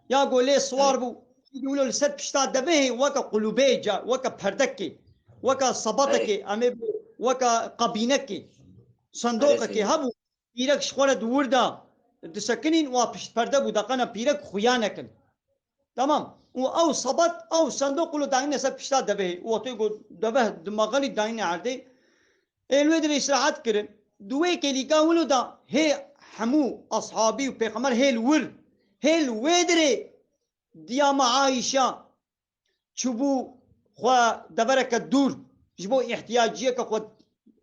ya ku lê siwar bû. Îdî wilo li ser pişta devehê weke qulûbê ca, weke perdekê, weke sebatekê, em ê weke qebînekê, sendoqekê hebû. Pîrek ji xwe re di wir de disekinîn, wa piştperde bû, deqena pîrek xuya nekin. Tamam. Û ew sebat, ew sendoq wilo dayîne ser pişta devehê. Û wextê ku deveh dimexelî dayîne erdê. Ê li wê dirê îstirahet kirin. Di wê kêlîka wilo da hê hemû ashabî û pêxember hê li wir, hê li wê dirê diyama Ayşe çûbû xwe devereke dûr, ji bo îhtiyaciyeke xwe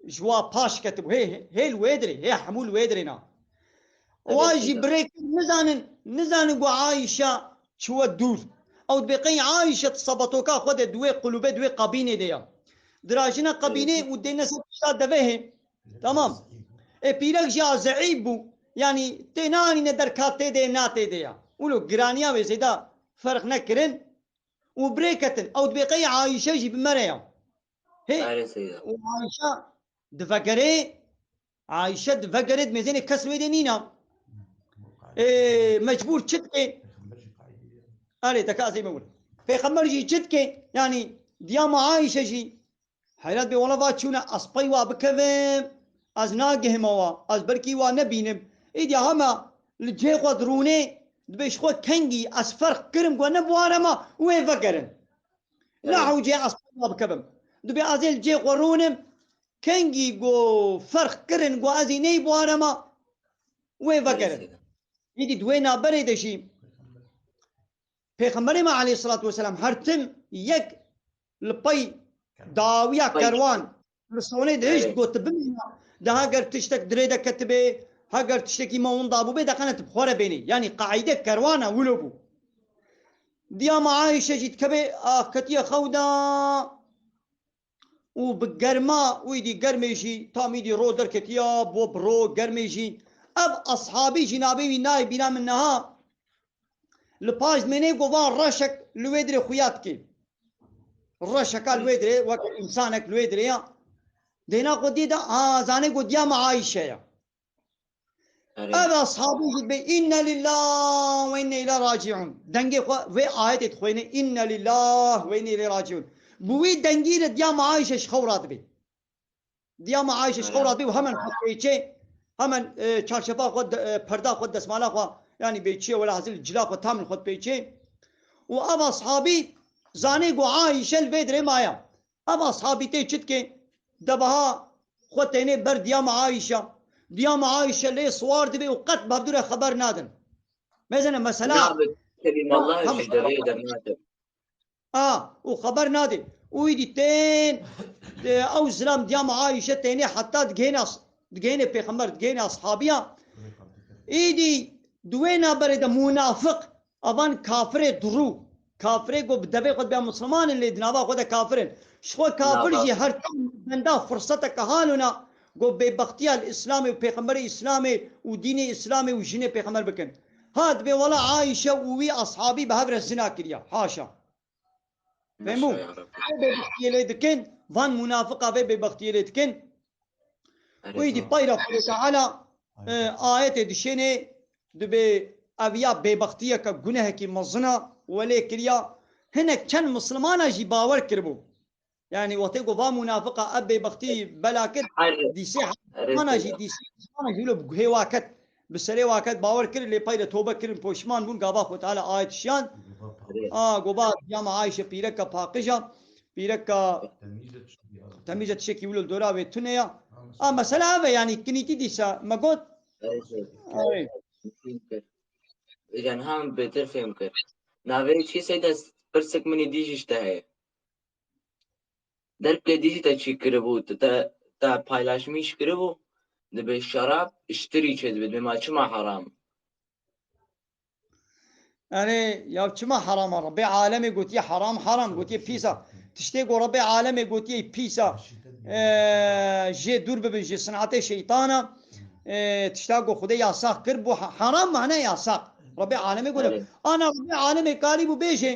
ji wa paş ketibû. Hê, hê li wê dirê, hê hemû li wê dirê na. Wa jî birêk nizanin, nizanin ku Ayşe çûwe dûr. Ew dibê qey Ayşe di sebatoka xwe de di wê qulûbê, di wê qebînê de ya. Dirajine qebînê û dêne ser pişta devehê. Tamam. Ê pîrek jî a zeîf bû. Yanî tê nanîne derka tê de, na tê de ya. Wilo giraniya wê zêde ferq nekirin. Û birêketin. Ew dibê qey Ayşe jî bi me re ya. Hê. Erê seyda. Û Ayşe divegerê, Ayşe divegerê di mêzênê kes wê dê nîna. Ê, mecbûr çi dikê? Erê, deka ez ê me wir. Pêxember jî çi dikê? Yanî diyama Ayşe jî heyret bê, wela va çûne ez pey wa bikevim, ez nagihime wa, ez belkî wa nebînim. Îdî heme li cihê xwe dirûnê, dibê ji xwe kengî ez ferq kirim ku ne bi wan re ma wê vegerin. Ne hewce ez pey wa bikevim. Dibê ez ê li cihê xwe rûnim, kengî ku ferq kirin ku ez ê ney bi wan re ma wê vegerin. Îdî di wê naberê de jî Pêxemberê me aleyhissalatu vesselam her tim yek li pey dawiya kerwan li sonê dihişt got tu bimîne. De heger tiştek dirê de ketibê, heger tiştekî me winda bûbê, deqene tu bi xwe re bênê. Yanî qaîde kerwana wilo bû. Diyama Ayşe jî dikevê axketiye xew de û bi germa, wî dî germê jî, tam îdî ro derketiya, bo bi ro germê jî. Ev ashabî jî nabê wî nayê bîra min niha. Li paş dimênê ku van reşek li wê dirê xuya dikê. Reşeka li wê dirê, weke însanek li wê dirê ya. Dêna xwe dî de, a, zanê ku diya me Ayşe ya. Ev ashabî jî dibê, "Inne lillah ve inne ileyhi raciun." Dengê xwe vê ayetê dixwêne, "Inne lillah ve inne ileyhi raciun." Bi wî dengî re diya me Ayşe ji xew radibê. Diya me Ayşe ji xew radibê û hemen xwe pêçê, hemen, e, çarşefa xwe, de, e, perda xwe, desmala xwe, yanî bêçiye wela hezil cila xwe tam li xwe pêçê. Û ev ashabî zanê ku Ayşe li vê dirê maya. Ev ashabî tê çi dikê? Deveha xwe tênê ber diya me Ayşe. Diya me Ayşe lê siwar dibê û qet bi hevdû re xeber nadin. Mezene mesela. Nabe, Kerim Allah ji devê dernate. A, û xeber nadê. Û îdî tên, e, ew zilam diya me Ayşe tênê heta digihêne as-, digihêne pêxember, digihêne ashabiya. Îdî di wê naberê de munafiq, avan kafirê durû, kafirê ku bi devê xwe dibe Misliman in, lê di nava xwe de kafir in. Ji xwe kafir jî her tim benda firseteke halûna ku bêbextiya li Îslamê û pêxemberê Îslamê û dînê Îslamê û jinê pêxember bikin. Ha, dibê wela Ayşe û wî ashabî bi hev re zina kiriya. Haşa. Fehmû? Haşa ya Rabbi. Ev bêbextiyê lê dikin, van munafiqa vê bêbextiyê lê dikin. Erê, wî dî tamam. Peyra Xwedê Teala, e, ayetê dişênê dibê ev ya bêbextiyeke gunehekî mezin a, welê kiriya. Hinek çend Mislimana jî bawer kiribû. Yanî wextê ku va munafiqa ev bêbextî bela kir, dîsê hemana jî, dîsê hemana jî wilo bi guhê wa ket, bi serê wa ket, bawer kir, lê pey de tobe kirin, poşman bûn, gava Xwe Teala ayet şiyan. A, gova diyama Ayşe pîreka paqij a, pîreka temîz e, tiştekî wilo dora wê tune ya. A, mesela ev e, yanî kinîtî dîsa me got. Erê. Îjan han bêtir fêm kir. Navê çi Seyda? Pirsek min ê dî jî ji te heye. Derbkê dî jî te çî kiribû, tu te, te paylaşmîş kiribû, dibê şerab, ştirî çêdibê, dibê ma çima heram? Erê, ya çima heram e? Rebbê alemê gotiye heram, heram, gotiye pîs e. Tiştê ku Rebbê alemê gotiye pîs e, e, jê dûr bibin, ji sinetê şeytan e. E, tişta ku Xwedê yasax kir, bû ha-, heram mane yasax. Rebbê alemê gotiye. Erê. Ana Rebbê alemê karî bû bêjê,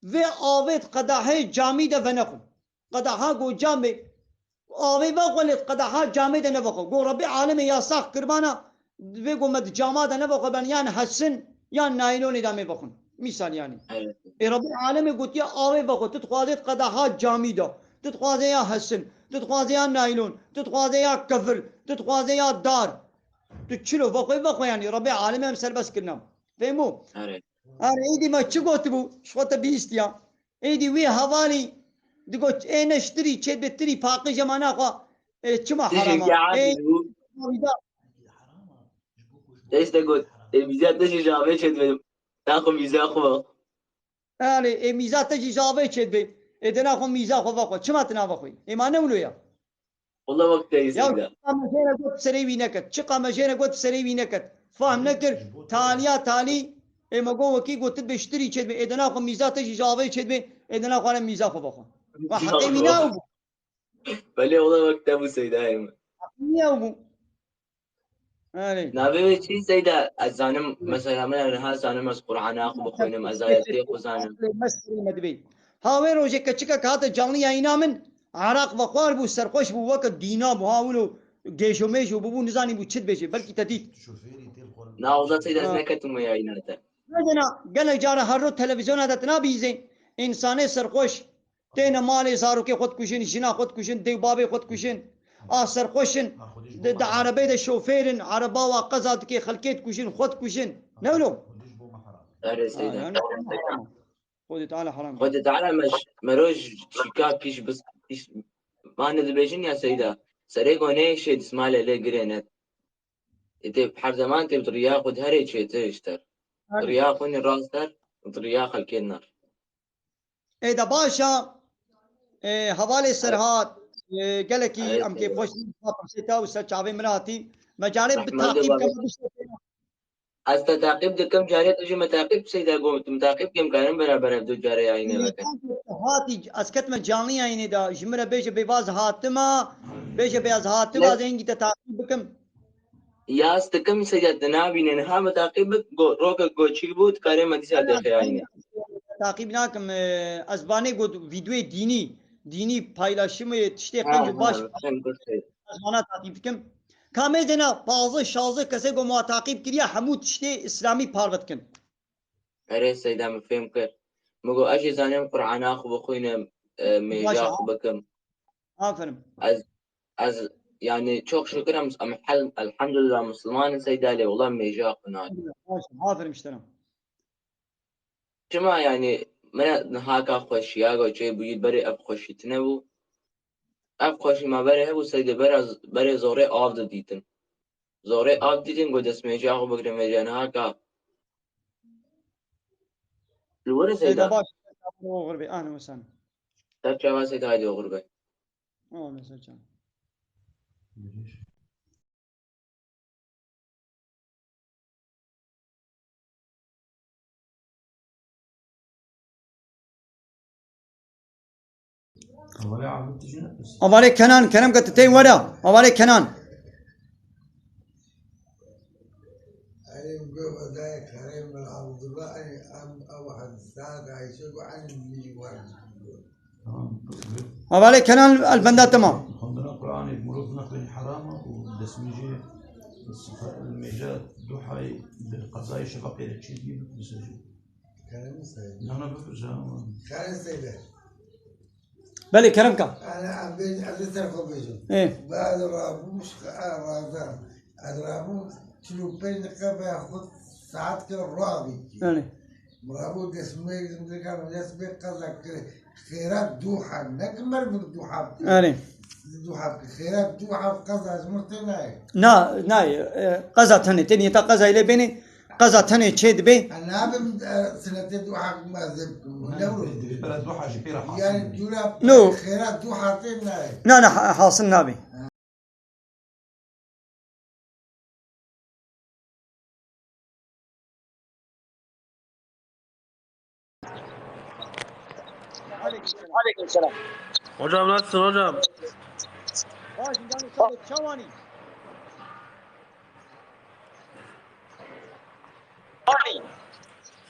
vê avê di qedehê camî de venexwe. Qedeha go camê, avê vexwe lê di qedeha camê de nevexwe. Go Rebbê alemê yasax kirbana, vê go me di cama de nevexwe ben yan hesin, yan naylonê de mê vexwin. Mîsal yanî. Evet. Ê Rebbê alemê gotiye avê vexwe, tu dixwazê di qedeha camî de, tu dixwazê ya hesin, tu dixwazê ya naylon, tu dixwazê ya kevir, tu dixwazê ya dar. Tu çilo vexwe vexwe yanî, Rebbê alemê em serbest kirina. Fehmo? Evet. Her êdî me çi gotibû? Ji xwe te bihîstiya. Êdî wî hevalî digot, ê neştirî, çêdibê tirî paqij e, mana xwe, ê, çima Tijî heram e? Ê, bû. Dest de got, ê, mîza te jî ji avê çêdibê. Naxwe mîza xwe. Erê, ê, mîza te jî ji avê çêdibê. Ê, de naxwe mîza xwe vexwe. Çima tu navexwî? Ê, ma ne wilo ya? Wala wek te Ya, yîzî de. Çiqa me jê re got serê wî neket. Çiqa me jê re got serê wî neket. Fahm nekir. Taliya talî. Ê me got wekî got tu bêştirî çêdibê. Ê de naxwe mîza te jî ji avê çêdibê. Ê de naxwe ne mîza xwe vexwe. Ve heqê wî ne ew bû. Belê wala wek te bû Seydayê min. Heqê wî ne ew bû. Erê. Navê wê çi Seyda? Ez zanim, mesela min niha zanim ez Qur'ana xwe bixwînim, ez ayetê xwe zanim. Mesrê me dibê. Ha wê rojê keçikek hate canlı yayına min, Iraq vexwar bû, serxweş bû, weke dîna bû, ha wilo gêjo mêjo bûbû, nizanî bû çi dibêje, belkî te dît. Na, wela Seyda ez Ha. neketim wê yayına te. Nedena, gelek cara her roj televizyona de tena bîzê, însanê serxweş, têne malê zarokê xwe dikujin, jina xwe dikujin, dê û babê xwe dikujin. A serxweş in, di, di erebeyê de şofêr in, ereba wa qeza dike, xelkê dikujin, xwe dikujin. Ne wilo? Erê Ha, Seyda. yani, Xwedê Teala heram kir. Xwedê Teala me, me roj şika pîş bis, pîş, mane dibêjin ya Seyda. Serê goneyê şê dismalê lê girê net. Ê tê her zaman tê bi riya xwe di herê çêtir ji ter. Erê. Riya xwe nî rast der, di riya xelkê nar. Ê de baş e, e, hevalê Serhat, e, gelekî Ey, em kêfxweş bûn, pirsê te û ser çavê min hatî. Me carê bi Rehmet taqîb baba. Keme bişte. Ez te taqîb dikim, carê tu jî me taqîb Seyda got, tu me taqîb kim karim beraber ev du carê yayînê veke. Hatî, ez ketime canlı yayînê de, ji min re bêje bêvaz hatima, bêje bê ez hatima, Ne? ez hingî te taqîb bikim. Yaz dikim Seyda, te nabîne, niha me taqîb bik, go-, roke goçî bû, dikarê me dîsa dêxe yayînê. Taqîb nakim, e, ez vanê got vîdeoyê dînî, dînî paylaşimê tiştê Ha, qenc û baş ha, sen kurt şey. ez vana taqîb dikim. Ka mêzêna pazdeh şazdeh kesê ku me taqîb kiriye hemû tiştê îslamî parve dikin. Erê Seyda min fêm kir. Min got ez jî zanim Qur'ana xwe bixwînim, e, Baş mêja ha. xwe bikim. Aferin. Ez, ez, yani, çok şükür em, em hel-, elhamdülillah Müslümanın Seyda lê wela mêja xwe nadim. Baş, aferin işte. Çima, yani, min re niha ka xweşiya go çê bûyî berê ev xweşî tine bû. Ev xweşî ma berê hebû Seyda berê, berê zorê av didîtin. Zorê av didîtin go dest mêja xwe bigre mêja niha ka. Li wir Seyda. Seyda baş, oxir be, ahlan we sahlan. Ser çava Seyda haydi oxir be. Ahlan ser çava. Hevalê Kenan, Kerem ke tu tey were. Hevalê Kenan. Hevalê Kenan, el benda temam. Xwendina Qur'anê mirov nexwînî heram e û destmêjê, mêja duhayê bi qezayê şefeqê re çêdibî, bitirse jî. Kerem Seyda. Na, na, bipirse, ha. Kerem Seyda. Belê, Kerem ka. Ana, em bê-, ez ê ser xwe bêjim. Ê. Ba ez rabûm, ji xe-, a, razan. Ez rabûm, çil û pênc deqe veya xwe saet ke rabî. Belê. Rabû dest me, dest me qeza kir. Xêra duha, ne ki merv duha. Erê. Duha, xêra duha qeza ji mir tê nayê. Na, nayê. E, qeza tenê, tê niyeta qeza ile bênê. Qeza tenê çê dibe. Em nabim, e, sinetê duha mezin bikim. Ne vurun? Dibê bere duha jî pê re hasil Yani dibe. Dûra No. Xêra duha tê nayê. Na, na, ha-, hasil nabe. Aleyküm selam. Hocam nasılsın hocam? Baş, canım, sağ ol. Çawanî.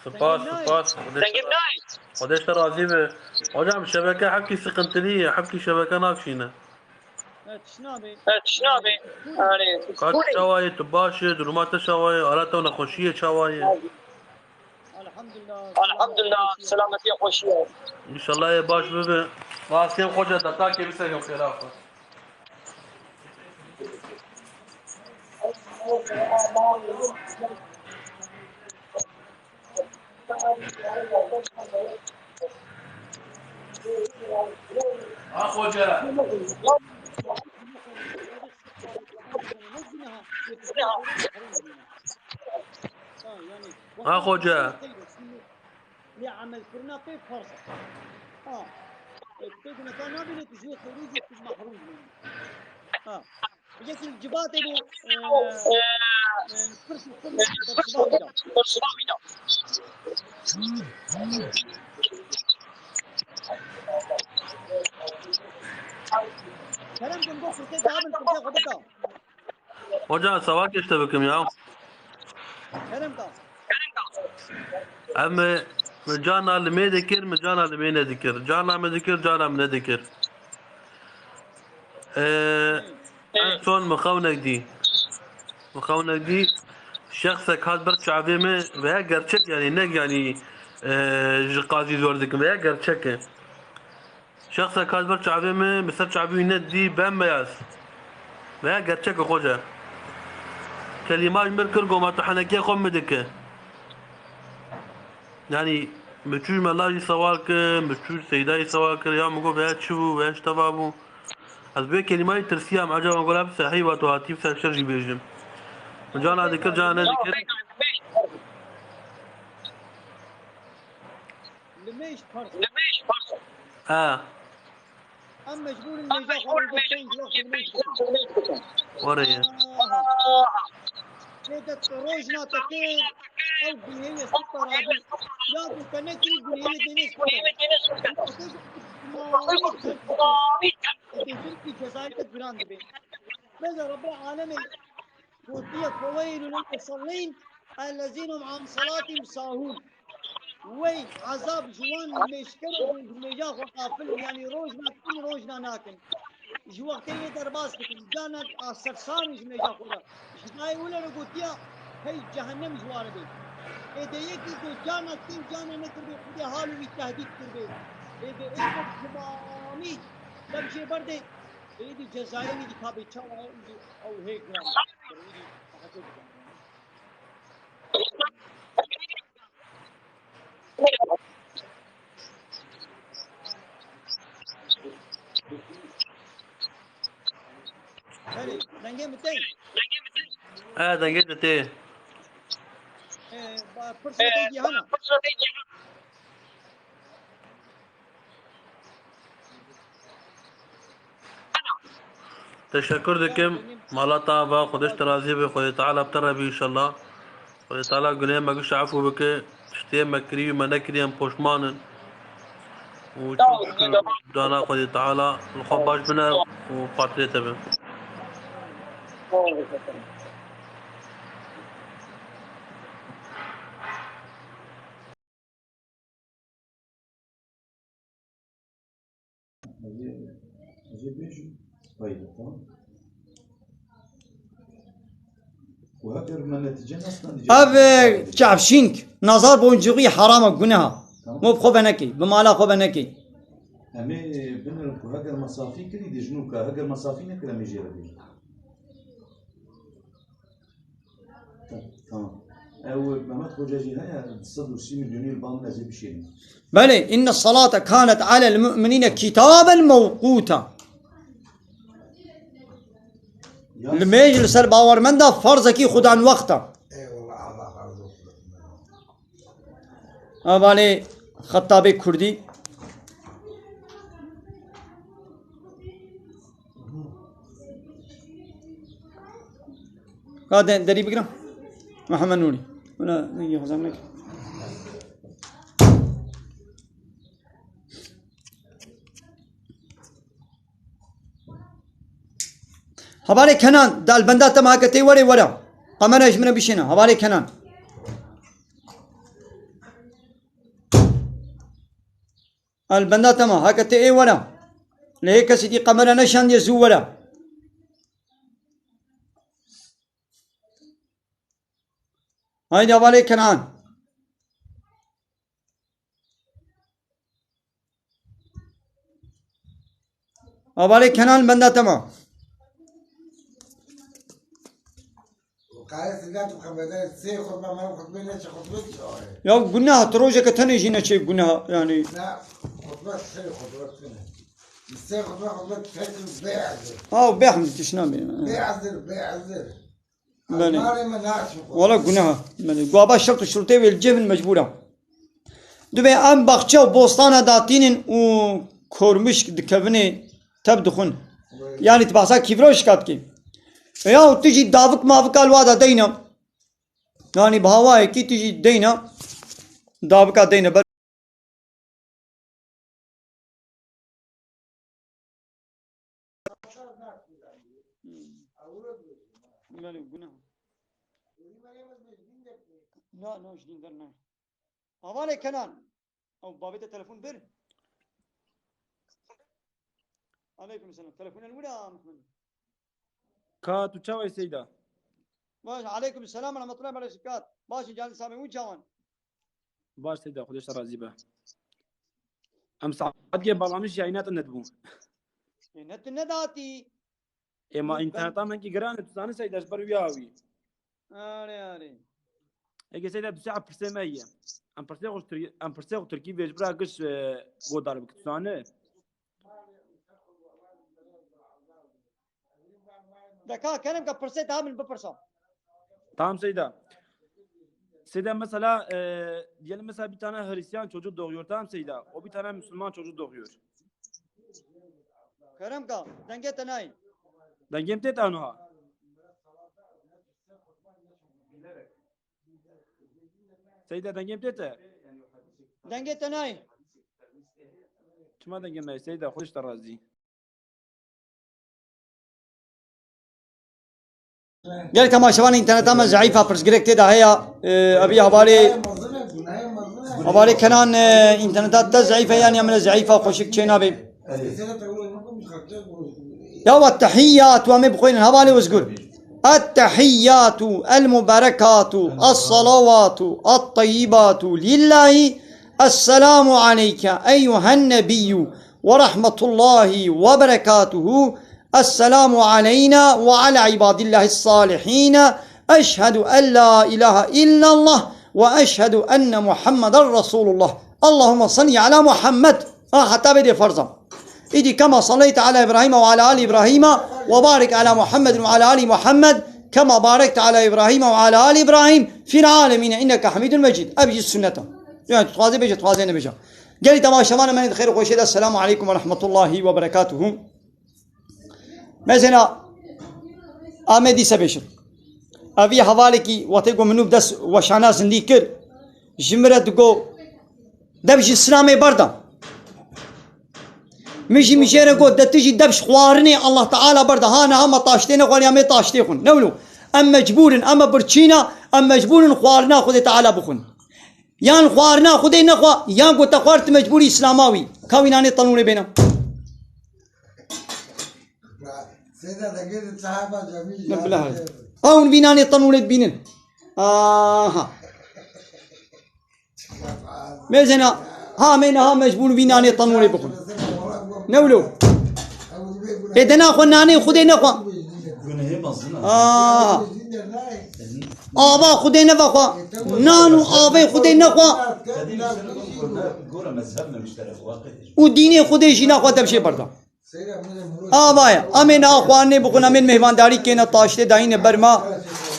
Spas, spas. Xwedê Dengim nayê. Xwedê te razî be. Hocam şebeke hepkî sıkıntılı ye. Hepkî şebeke navşîne. Evet, tişnabe. Evet, tişnabe. Yani, Kaç çawa ye, tu baş e, duruma te çawa ye, ara te nexweşî ye çawa ye? Elhamdülillah, Elhamdülillah, selametiye, xweşî ye. İnşallah ye baş bibe. Rast em xoca da ta ke biserim xêra xwe. Ha xoca. Ha xoca. Lê emelkirina pê ferz e. Ha. E, pê gune ka nabîne tu ji wê xêrê jî tu mehrûm bî. Ha. Yekî civatê bû, e, e, pirs û xwe bersivamî da. Kerem kin, bo kursê dabin, kursê xwe bika. Hoca, sava keşte bikim ya. Kerem ka. Em, e, mi cana li mê dikir, mi cana li mê nedikir. Cana mi dikir, cana mi nedikir. E, en son mi xewnek dî. Mi xewnek dî. Şexsek hat ber çavê mi veya gerçek yani, ne yani, e, ji qazî zor dikim veya gerçek e. Şexsek hat ber çavê min, bi ser çavê wî ne dî bembeyaz. Veya gerçek e xoce. Kelîma ji min kir, goma tu henekê xwe min dike. Yani, min çû ji mela jî sewal kir, min çû ji Seyda jî sewal kir, ya min got veya çi bû, veya ji teva bû. Ez bi wê kelîmayê tirsiyam, ecaba min got, bi sehî ve tu hatî bi ser şer jî bêjim. Min cana dikir, cana nedikir. Limêj parsa. Limêj parsa. Ha. Em mecbûr in mêja xwe rûbê pênc laf limêj bikin. Were ye. Aha. Lê de tu rojna te tê, ew gunehê ye sipta rabî. Ya ku te nekirî gunehê dê ne sipta. Dê jin ki cezayê te giran dibe. Rêza Rebê Alemê gotiye, "Feweylu lil musallîn, ellezîne hum an salatîhim sahûn." Wey ezab ji wan mêjker û ji mêja xwe qafil in, yanî rojna dikin, rojna nakin. Ji wextê yê derbas dikin, cana a sersan in ji mêja xwe re. Ji nayê wile re gotiya, hey cehennem ji wan re bê. Ê de yekî ku cana kir, cana nekiribê, Xwedê hal wî tehdît kiribê. Ê de ê ku temamî dem jê berdê, êdî cezayê wî dî tabê çawa ye, êdî ew hê giran. Belê, dengê min tê. E, dengê te tê. E, ba, pirsa te cî hene. Teşekkür dikim. Mala te ava, Xwedê ji te razî be, Xwedê Teala bi te re bî înşallah. Xwedê Teala gunehê me giş efû bike. Tiştê me kirî û me nekirî em poşman in. Û çok şükür dana Xwedê Teala li xwe baş bine û xatirê te be. Ez ê, ez ê bêjim. Haydi, tamam. Ku heger me netîce nas, netîce Ev, e, çavşînk, nazar boncukî heram e, guneh e. Tamam. Mo bi xwe venekê, bi mala xwe venekê. Em ê binirin ku heger me safî kirî, dê ji nû ke, heger me safî nekir, em ê jê re bêjin. Tamam. Ew Mehmet Hoca jî heye, du sed û sî milyonî li ba min, ez ê bişênim. Belê, inne salate kanet alel mu'minîne kitaben mewquta. Ya Li mêj li ser bawermenda farzekî xudan wext e. Eyvallah, Allah razı olsun. Hevalê Xettabê Kurdî. Ka de-, derî bigirim. Mihemed Nûrî. Wina, ne, ne, ne. Hevalê Kenan, dal benda te ma heke tê were were. Kamera ji min re bişêne. Hevalê Kenan. Al benda te ma heke tê ê were. Lê hê kesî dî kamera neşandiye zû were. Haydi hevalê Kenan. Hevalê Kenan benda te ma. Kare sigat û xeberdar sê xutbe, me xutbe ne çi xutbe çi aye. Ya gunah, tu rojeke tenê jî neçê gunah yani. Ne, xutbe sê xutbe tune. Sê xutbe, xutbe tek bê ezir. Ha, bê hemd tişna bê. Bê ezir, bê ezir. Belê. Wala guneh e. Belê. Guaba şert û şurtê wê li cihbin mecbûr e. Dibê em baxçe û bostana datînin û kormişk dikevinê tev dixwin. Belê. Yani tu behsa kîvro şika dikî. Ya û tu jî davik mavika li wa da deyna. Yani bi hawayekî tu jî deyna davika deyna ber. Belê, gunah. Na, na, ji dîn der ne. Hevalê Kenan. Ew babê te telefon bir. Aleyküm selam. Telefonên wira, Mehmet. Ka tu çawa yî Seyda? Baş, aleyküm selam ve rahmetullahi ve berekatuh. Baş, canî sağ be, wî çawan? Baş Seyda, Xwedê ji te razî be. Em saetgê balamiş yayîna te nedibû. Ê, ne tu nedatî. Ê, ma interneta me kî giran e, tu zanî Seyda, ji ber wî awî. Arê, arê. Eke Seyda, tu saet pirsê me ye. Em pirsê xwe Tir-, em pirsê xwe Tirkî vê ji bira giş, e, godar bik, tu zanî. De ka kerem ke pirsê daha min bipirsa. Tamam Seyda. Seyda mesela, e, diyelim mesela bir tane Hristiyan çocuk doğuyor, tamam Seyda. O bir tane Müslüman çocuk doğuyor. Kerem ka, dengê te nayê. Dengê min tê te ha? Seyda dengê min tê te? Dengê te nayê. Çima dengê min nayê Seyda? Xwedê ji te razî. Gelek temaşevanê înterneta me zeîf e, pirsgirêk tê de heye. Ee, evî hevalê, hevalê Kenan, e, înterneta te zeîf e, yan ya min e zeîf e, xweşik çê nabê. Ya we tehiyyatu, em ê bixwînin, hevalê Ozgur. التحيات المباركات الصلوات الطيبات لله. السلام عليك أيها النبي ورحمة الله وبركاته. السلام علينا وعلى عباد الله الصالحين. أشهد أن لا إله إلا الله وأشهد أن محمدا رسول الله. اللهم صل على محمد. Ha, heta bê dê ferz e. Îdî كما صليت على إبراهيم وعلى آل إبراهيم وبارك على محمد وعلى آل محمد كما باركت على إبراهيم وعلى آل إبراهيم في العالمين إنك حميد مجيد. Ev jî sunnet e. Yani tu dixwazî bêje, tu dixwazî nebêje. Gelî temaşevanê me yên di xêr û xweşiyê de, السلام عليكم ورحمة الله وبركاته. Mesela, Amedî se bêjin. Evî hevalekî wextê ku min nû bi dest weşana zindî kir, ji min re digo, dev ji Îslamê berda. Min jî min jê re got, de tu jî dev ji xwarinê Allah Teala berda. Ha niha me taştê nexwariya, em ê taştê xwin. Ne wilo? Em mecbûr in, em e birçîna, em mecbûr in xwarina Xwedê Teala bixwin. Yan xwarina Xwedê nexwe, yan ku te xwar tu mecbûrî Îslama wî. Ka wî nanê tenûrê bêne. Seyda, dengê te çawa cemî Ne ya. Bila hal. Ha hûn vî nanê tenûrê dibînin. Aha. Mêzena, ha me niha mecbûr vî nanê tenûrê bixwin. Ne wilo? Ê de naxwe nanê Xwedê nexwe. Gunehê mezin e. Aha. Ava Xwedê nevexwe. Nan û avê Xwedê nexwe. Tedî nuştene gora mezheb me müşterek waqit. Û dînê Xwedê jî naxwe devşê berda. Ava ye. Em ê niha xwarinê bixwin, em ê mêhvandarî kêne, taştê dayîne ber me.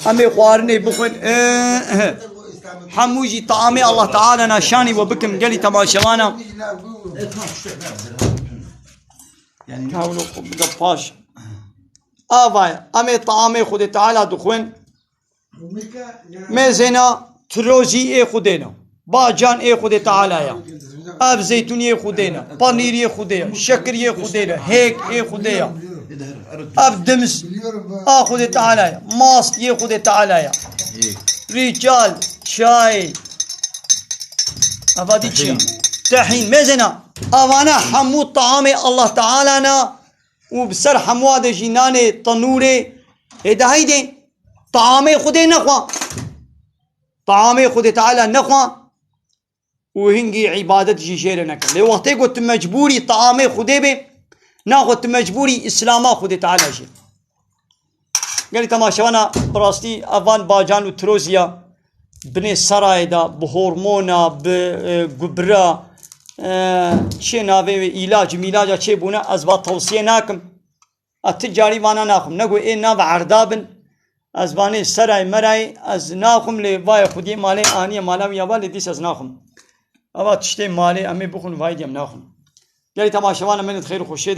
Em ê xwarinê bixwin. Ee, ee. Hemû jî taamê Allah Teala na şanî we bikim gelî temaşevana. Tawlo xwe bide paş. Ava ye. Em ê taamê Xwedê Teala dixwin. Mêzêna tirozî ê Xwedê ne. Bacan ê Xwedê Teala ya. Ev zeytûniyê Xwedê ne. Panîriyê Xwedê ya. Şekiriyê Xwedê ne. Hêk ê Xwedê ya. Ev dims a Xwedê Teala ya. Mast yê Xwedê Teala ya. Rîçal, çay. Eva dî çi ya? Tehîn. Tehîn. Mêzêna. Avana hemû taamê Allah Teala na û bi ser hemûa de jî nanê tenûrê. Ê de heydê. Taamê Xwedê nexwa. Taamê Xwedê Teala nexwa. Û hingî îbadet jî jê re neke. Lê wextê ku tu mecbûrî taamê Xwedê bê, naxwe tu mecbûrî Îslama Xwedê Teala jê. Gelî temaşevana bi rastî evan bacan û tiroziya binê serayê de, bi hormona, bi, e, gubira, e, çê navê wê îlac, mîlaca çê bûne, ez va tewsiye nakim. A ti carî vana naxwim. Nego ê nav erda bin. Ez vanê serayê merayê, ez naxwim lê vayê xwediyê malê aniye mala wî ya va lê dîs ez naxwim. Eva tiştê malê em ê bixwin vayê diyem naxwim. Gelî temaşevan em ê xeyr û xweşê